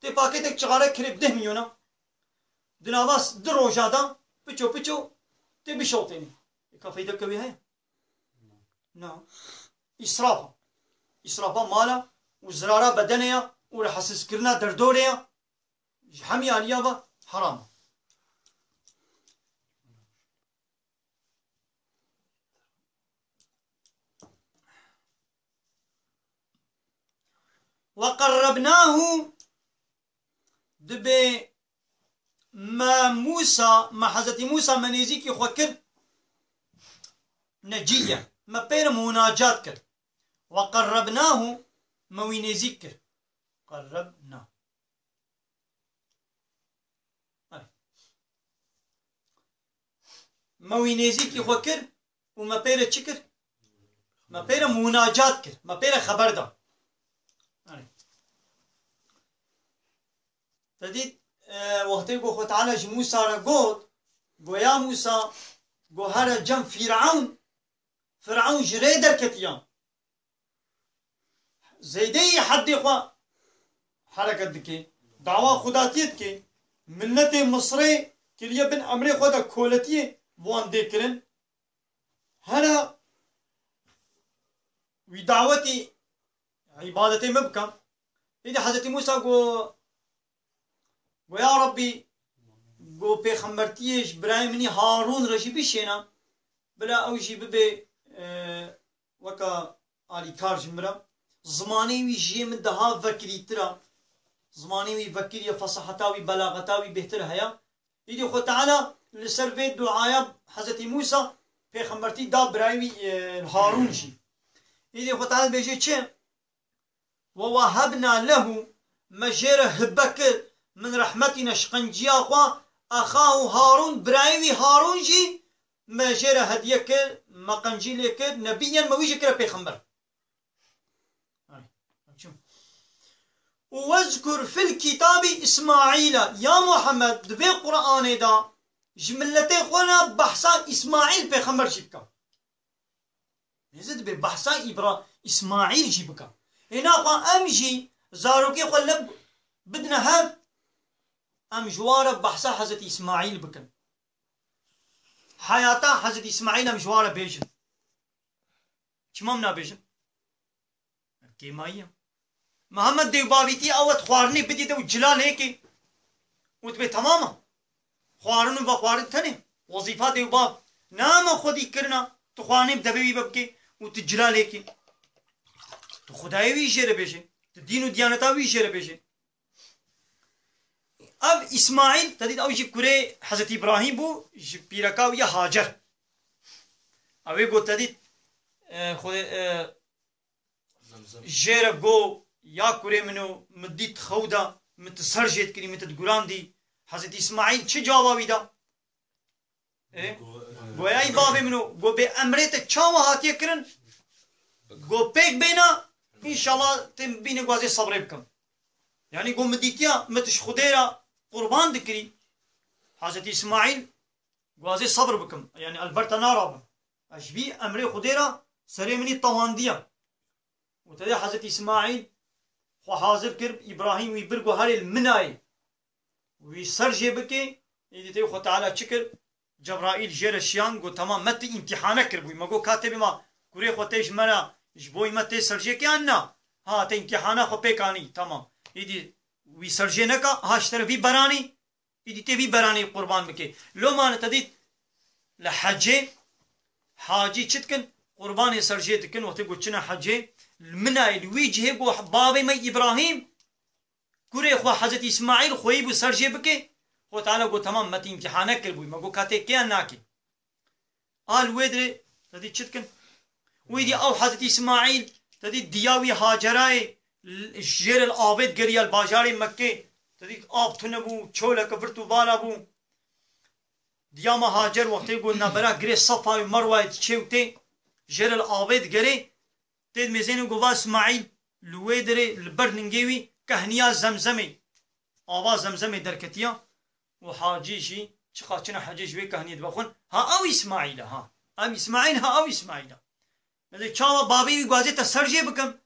Tê pakêtek çixare kirê bi deh milyona. Di nava s-, du roja da piço piço tê bişewtêne. Ê ka feydeke wê heye? Na. Îsraf e. Îsrafa mala û zirara bedenê ya û rehesizkirina derdorê ya. Ji hemî aliya ve heram e. Ve qerrebnahu, dibê me Mûsa, me Hezretî Mûsa me nêzîkî xwe kir, neciyye, me pê re munacat kir. Ve qarrabnahu, me wî nêzîk kir. Qarrabna. Me wî nêzîkî xwe kir û me pê re çi kir? Me pê re munacat kir, me pê re xeber da. Te dît, e, wextê ku Xwe Teala ji Mûsa re got, go ya Mûsa, go here cem Fîrewn, Fîrewn ji rê derketiya. Zêdeyî heddê xwe hereket dike. Dawa xudatiyê dike. Miletê Misrê kiriye bin emrê xwe de koletiyê wan dê kirin. Here wî dawetî îbadetê min bike. Îdî Hezretî Mûsa got, Go ya Rebbî, go pêxembertiyê ji birayê min î Harûn re jî bişêne, bila ew jî bibe, e, weka alîkar ji min re. Zimanê wî ji yê min daha vekirîtir e. Zimanê wî vekirî ye, fesaheta wî, belaxeta wî bêhtir heye. Îdî Xwe Teala li ser vê duaya Hezretî Mûsa pêxembertî da birayê wî, e, Harûn jî. Îdî Xwe Teala dibêje çi? Ve wehebna lehu, me jê re hibe kir, min rehmetîne ji qenciya xwe, exahu Harûn, birayê wî Harûn jî me jê re hediye kir, me qencî lê kir, nebiyyen me wî jî kire pêxember. Û wezkur fil kitabî Îsmaîla, ya Muhammed, di vê Qur'anê de ji miletê xwe re behsa Îsmaîl pêxember jî bike. Nêzî dibe behsa Îbra-, Îsmaîl jî bike. Hêna xwe em jî zarokê xwe leb bidine hev, em ji wan re behsa Hezretî Îsmaîl bikin. Heyata Hezretî Îsmaîl em ji wan re bêjin. Çima em nabêjin? Kêmayî ye. Mihemed dê û bavîtî ew et xwarinê bidî de û cila lêkê. Û dibê temam e. Xwarin û vexwarin tenê. Wezîfa dê û bav. Name xwedî kirina. Tu xwarinê bi devê wî ve bikê û tu cila lêkê. Tu xwedayê wî jê re bêjê. Tu dîn û diyaneta wî jê re bêjê. Ev Îsmaîl, te dît ew jî kurê Hezretî Îbrahîm bû, ji pîreka wî ya Hacer. Ew ê got, te dît, e, xwe, e, Zemzem. Jê re go, ya kurê min o, min dît xew de, min tu ser jê dikirî, min tu digurandî. Hezretî Îsmaîl çi cewaba wî da? Ê? Go, e, Goyayî bavê min o, go bê emrê te çawa hatiye kirin? Go pêk bêna, înşallah tê min bîne, go ez ê sebrê bikim. Yanî go min dîtiya, min tu ji Xwedê re qurban dikirî. Hezretî Îsmaîl, go ez ê sebr bikim. Yanî ez li ber te narabim. Ez ji vî emrê Xwedê re serê min î tewandiye. Û tedê Hezretî Îsmaîl xwe hazir kir, Îbrahîm wî bir, go herê li min nayê. Wî ser jê bikê, îdî tê Xwe Teala çi kir? Cebraîl jê re şiyan, got, temam, me tu îmtîhane kiribûyî. Me got, ka tê bê ma kurê xwe tê ji me re, ji bo me tê ser jê kê an na? Ha, te îmtîhana xwe pêk anî, temam. Îdî wî ser jê neka, ha ji te re vî beranî, îdî tê vî beranî qurban bikê. Loma te dît li hecê, hacî çi dikin? Qurbanê ser jê dikin, wextê ku çine hecê, li min nayê, li wî cihê ku bavê me Îbrahîm, kurê xwe Hezretî Îsmaîl xweyî bû ser jê bikê, Xwe Teala got, temam, me tu îmtîhane kiribûyî, me got, ka tê kê an nakê. A li wê dirê, te dî çi dikin? Wî dî ew Hezretî Îsmaîl, te dî diya wî Hacerayê, l-, jê re li avê digeriya li bajarê Mekkê, te dî av tune bû, çoleke virt û vala bû. Diya me Hacer wextê ku navbera girê Sefa û Merwayê diçê û tê, jê re li avê digerê, tê dimêzêne, go, va Îsmaîl, li wê dirê, li ber ningê wî kehniya Zemzemê, ava Zemzemê derketiya û hacî jî çiqa çine hecê ji wê kehniyê dibe xwin. Ha ew Îsmaîl e, ha. Ev Îsmaîl, ha ew Îsmaîl e. Dibê çawa bavê wî, go ez ê te ser jê bikim?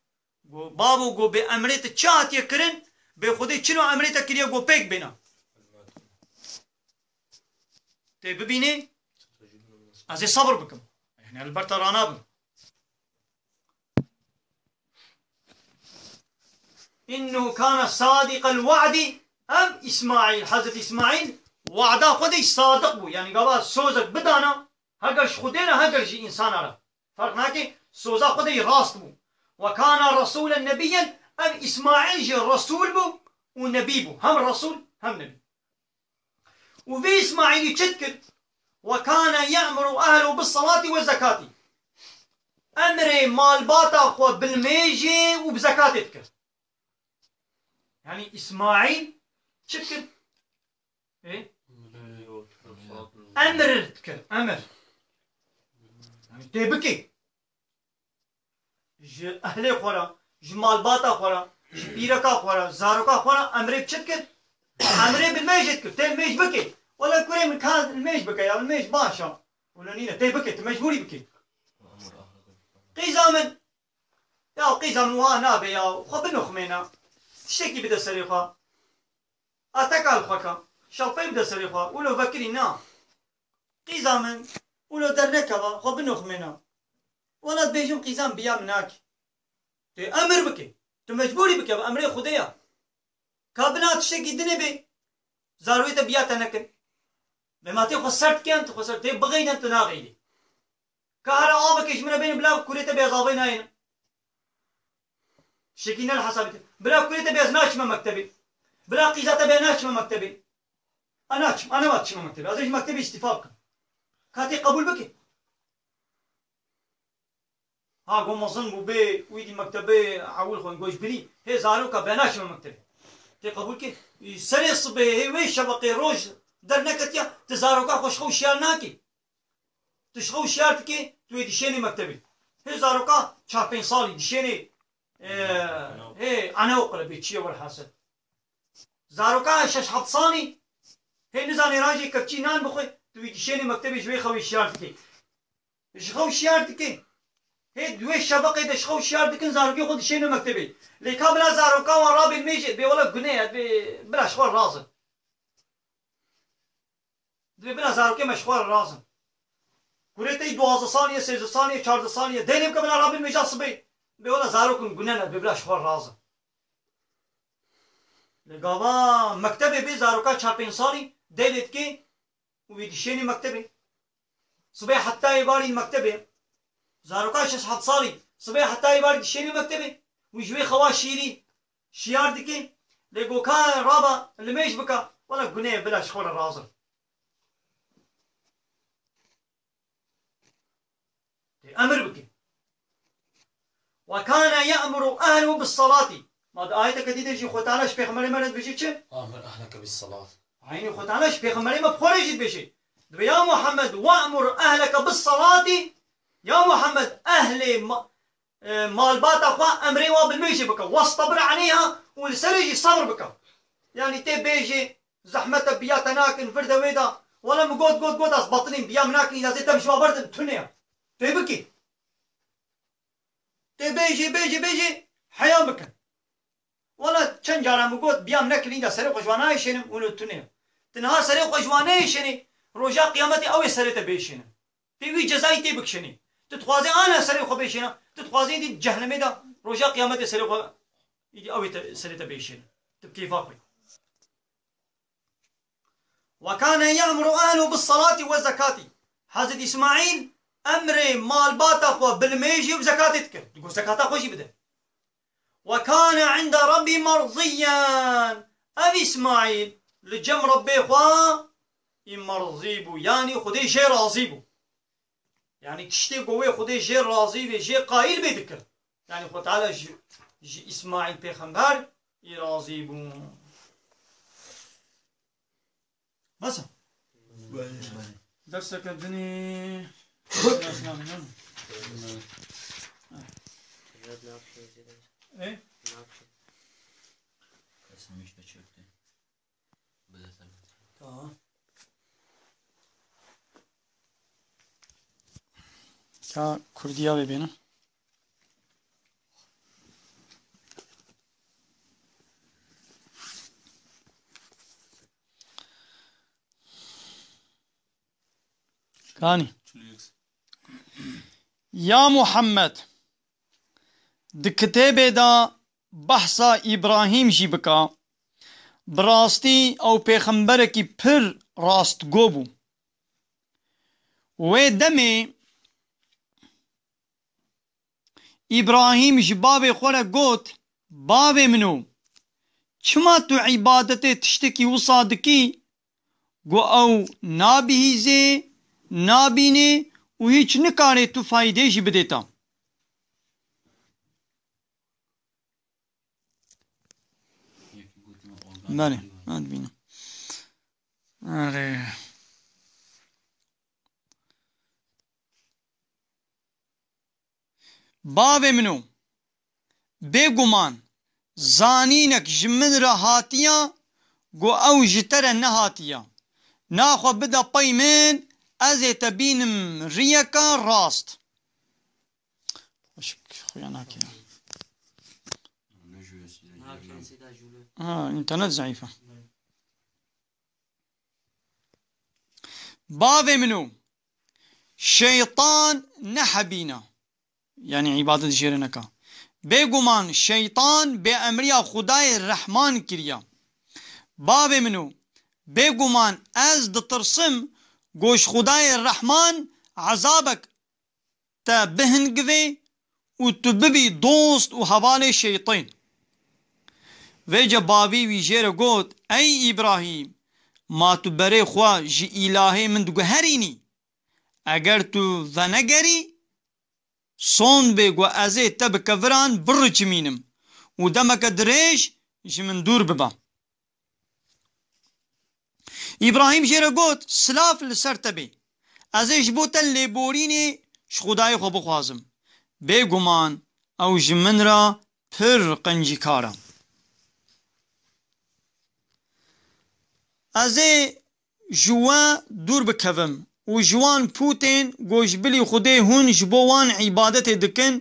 Go, bavo, go bê emrê te çi hatiye kirin? Bê Xwedê çi no emrê te kiriye, go pêk bêna. Tê bibînê, ez ê sebr bikim. Yanî ez li ber te ranabim. Înnehu kâne sadiqel we'dî. Ev Îsmaîl, Hezretî Îsmaîl, wada xwe de sadiq bû. Yanî gava sozek bidana, heger ji Xwedê re, heger ji însana re. Ferq nake, soza xwe de rast bû. Ve kâne resûlen nebiyyen, ev Îsmaîl jî resûl bû û nebî bû. Hem resûl, hem nebî. Û vê Îsmaîlî çi dikir? Ve kâne ye'muru ehlehu bis-salati ve zekati. emrê malbata xwe bilmêjê û bi zekatê dikir. Yanî Îsmaîl çi dikir? Ê? Emir dikir, emir. Yanî tê bikê. Ji ehlê xwe re, ji malbata xwe re, ji pîreka xwe re, zaroka xwe re emrê bi çi dikir? Emrê bi limêjê dikir. Tê limêj bikê. Wele kurê min ka limêj bike ya, limêj baş e. Wele nîne, tê bikê, tu mecbûrî bikê. Qîza min. Ya qîza min wiha nabe ya, xwe binoxmêne. Tiştekî bide serê xwe. Ateka li xwe ke. Şapeyê bide serê xwe. Wilo vekirî na. Qîza min, wilo dernekeve, xwe binoxmêne. Wela dibêjim qîza min biya min nakê. Tê emir bike. Tu mecbûrî bike, emrê Xwedê ya. Ka bila tiştekî dinê bê, zarokê te biya te nekin. Dema tê xwe ser dikin, tu xwe ser, tê bixeynin, tu naxeynî. Ka here avekê ji min re bêne, bila kurê te bê ez avê nayênim. Tiştekî ne li hesabê te. Bila kurê te bê ez naçime mektebê. Bila qîza te bê naçime mektebê. A naçim, a nema diçime mektebê. Ez ê ji mektebê îstîfa bikim. Ka tê qebûl bike. Ha, go mezin bû bê, wî dî mektebê ewil xwe goş bilî. Hê zaroka bê naçime mektebê. Tê qebûl ke. Serê sibê, hê wê şeveqê roj derneketiya, tu zaroka xwe ji xwe şiyar nakî. Tu ji xwe şiyar dikê, tu wê dişênê mektebê. Hê zaroka çar pênc salî dişênê, e, hê anaokula bê çi ye welhasil. Zaroka şeş heft salî, hê nizanê rajê kevçî nan bixwe, tu wî dişênê mektebê ji wê xewê şiyar dikê. Ji xew şiyar dike. Hê di wê şeveqê de ji xew şiyar dikin, zarokê xwe dişêne mektebê. Lê ka bila zaroka wan rabên mêjê, bê wele gune ye, dibê bila ji xwe razin. Dibê bila zarokê me ji xwe razin. Kurê te yî duwazdeh salî ye, sêzdeh salî ye, çardeh salî ye. Deynê bike bila rabên mêja sibê. Bê wele zarokin gune ne, dibê bila ji xwe razin. Li gava mektebê bê zaroka çar pênc salî, deynê dikê, û wî dişênî mektebê. Sibê heta êvarî mektebê. Zaroka şeş heft salî. Sibê heta êvarî dişênî mektebê. Wî ji wê xewa şîrî şiyar dike. Lê goka raba limêj bika. Wela guneyê bila ji xwe re razin. Tê emir bike. Ve kâne ye'muru ehlehu bis salati. Ma di ayeteke dî de jî Xwe Teala ji pêxemberê me re dibêje çi? Amir ehleke bis salat. Eynî Xwe Teala ji pêxemberê me bi xwe re jî dibêje. Dibê ya Muhammed we'mur ehleke bis salati. Ya Muhammed ehlê ma-, e, malbata xwe emrê wa bi limêjê bike. Westabir aleyha û li serê jî sebr bike. Yanî tê bêjê Zehmet e, biya te nakin, vir de wê de. Wele min got, got, got, ez betilîm, biya min nakin, îna zê dem ji wa berdim, tune ye. Tê bikî. Tê bêjî, bêjî, bêjî, heya bikin. Wele çend cara min got, biya min nekin, îna serê xwe ji wa nayêşênim, wilo tune ye. Tu niha serê xwe ji wa neyêşênî, roja qiyametê ew ê serê te bêşênin. Pê wî cezayî tê bikişênî. Tu dixwazê ana serê xwe bêşêna, tu dixwazê dî cehennemê de roja qiyametê serê xwe, îdî ew ê te, serê te bêşêne. Tu bi kêfa xwe. Ve kâne ye'muru ehlehu bis salati ve zekati. Hezret Îsmaîl emrê malbata xwe bi limêjê û zekatê dikir. Digot zekata xwe jî bide. Ve kâne inde Rabbî merzîyen. Ev Îsmaîl li cem Rebbê xwe î merzî bû. Yanî Xwedê jê razî bû. Yanî tiştê ku wê Xwedê jê razî bê, jê qayîl bê dikir. Yanî Xwe Teala ji, ji Îsmaîl pêxember î razî bû. Bes e? Belê. Derseke dinê. Ê? Tamam. Ka Kurdiya vê bêne. Kanî. Ya Muhammed, di kitêbê de behsa Îbrahîm jî bika. Bi rastî ew pêxemberekî pir rastgo bû. Wê demê Îbrahîm ji bavê xwe re got, Bavê min o, çima tu îbadetê tiştekî wisa dikî ku ew nabihîzê, nabînê û hîç nikarê tu faydê jî bidê te? Belê, ez dibînim. Erê. Bavê min o, bêguman zanînek ji min re hatiya, ku ew ji te re nehatiya. Naxwe bide pey min, ez ê te bînim riyeka rast. Xweşik xuya nake. Ha, înternet zeîf e. Bavê min o, şeytan nehebîna. Yanî îbadet jê re neka. Bêguman şeytan bê emriya Xwedayê Rehman kiriya. Bavê min o, bêguman ez ditirsim, ku ji Xwedayê Rehman ezabek te bihingivê û tu bibî dost û hevalê şeytên. Vêce bavî wî jê re got, Ey Îbrahîm, ma tu berê xwe ji îlahê min diguherînî? Eger tu venegerî, sond bê ku ez ê te bi keviran biriçimînim û demeke dirêj ji min dûr bibe. Îbrahîm jê re got, Silav li ser te bê. Ez ê ji bo te lêborînê ji Xwedayê xwe bixwazim. Bêguman ew ji min re pir qencîkar e. Ez ê ji we dûr bikevim û ji wan pûtên ku ji bilî Xwedê hûn ji bo wan îbadetê dikin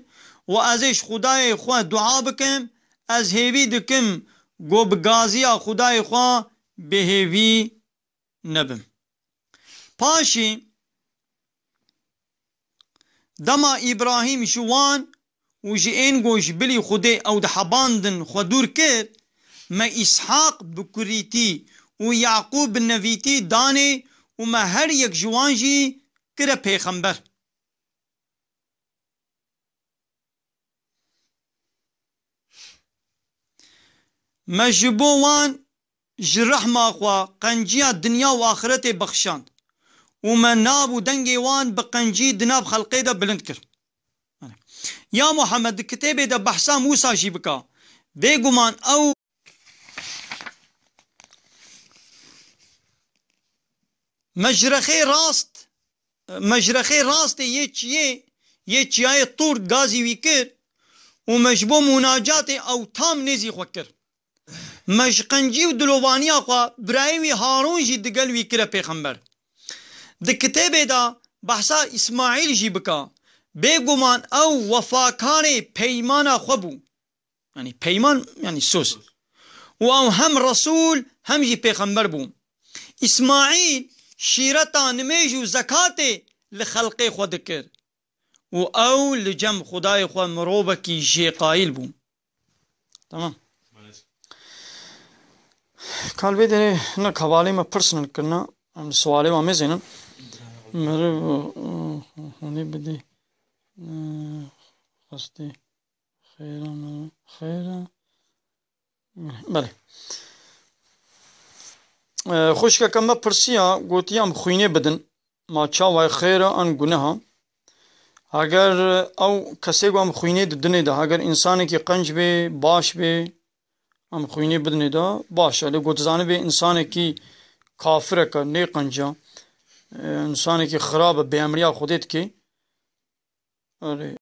û ez ê ji Xwedayê xwe dua bikim, ez hêvî dikim ku bi gaziya Xwedayê xwe bêhêvî nebim. Paşî dema Îbrahîm ji wan û ji ên ku ji bilî Xwedê ew dihebandin xwe dûr kir, me Îshaq bi kurîtî û Yaqûb bi nevîtî danê û me her yek ji wan jî kire pêxember. Me ji bo wan ji rehma xwe qenciya dinya û axiretê bexşand û me nav û dengê wan bi qencî di nav xelqê de bilind kir. Ya Muhammed, di kitêbê de behsa Mûsa jî bike. Bêguman ew me ji rexê rast, me ji rexê rastê yê çiyê, yê çiyayê Tûr gazî wî kir û me ji bo munacatê ew tam nêzî xwe kir. Me ji qencî û dilovaniya xwe birayê wî Harûn jî digel wî kire pêxember. Di kitêbê de behsa Îsmaîl jî bike. Bêguman ew wefakarê peymana xwe bû. Yanî peyman, yanî söz. Û ew hem resûl, hem jî pêxember bû. Îsmaîl şîreta nimêj û zekatê li xelqê xwe dikir. Û ew li cem Xwedayê xwe mirovekî jêqayîl bû. Tamam. Kal vê derê ne hevalê me pirs kirine, em li siwalê wan mêzênin. Meriv, e, hûnê bidî, e, xwestî xêra me, xêra. Belê. E, xwişkeke me pirsiya, gotiya em xwînê bidin. Ma çawa ye, xêr e an guneh e? Heger ew kesê ku em xwînê di dinê de, heger însanekî qenc bê, baş bê, em xwînê bidinê de, baş e. Lê ku tu zanibê însanekî kafireke, nê qenc e, e, însanekî xirab e, bêemriya Xwedê dike, erê,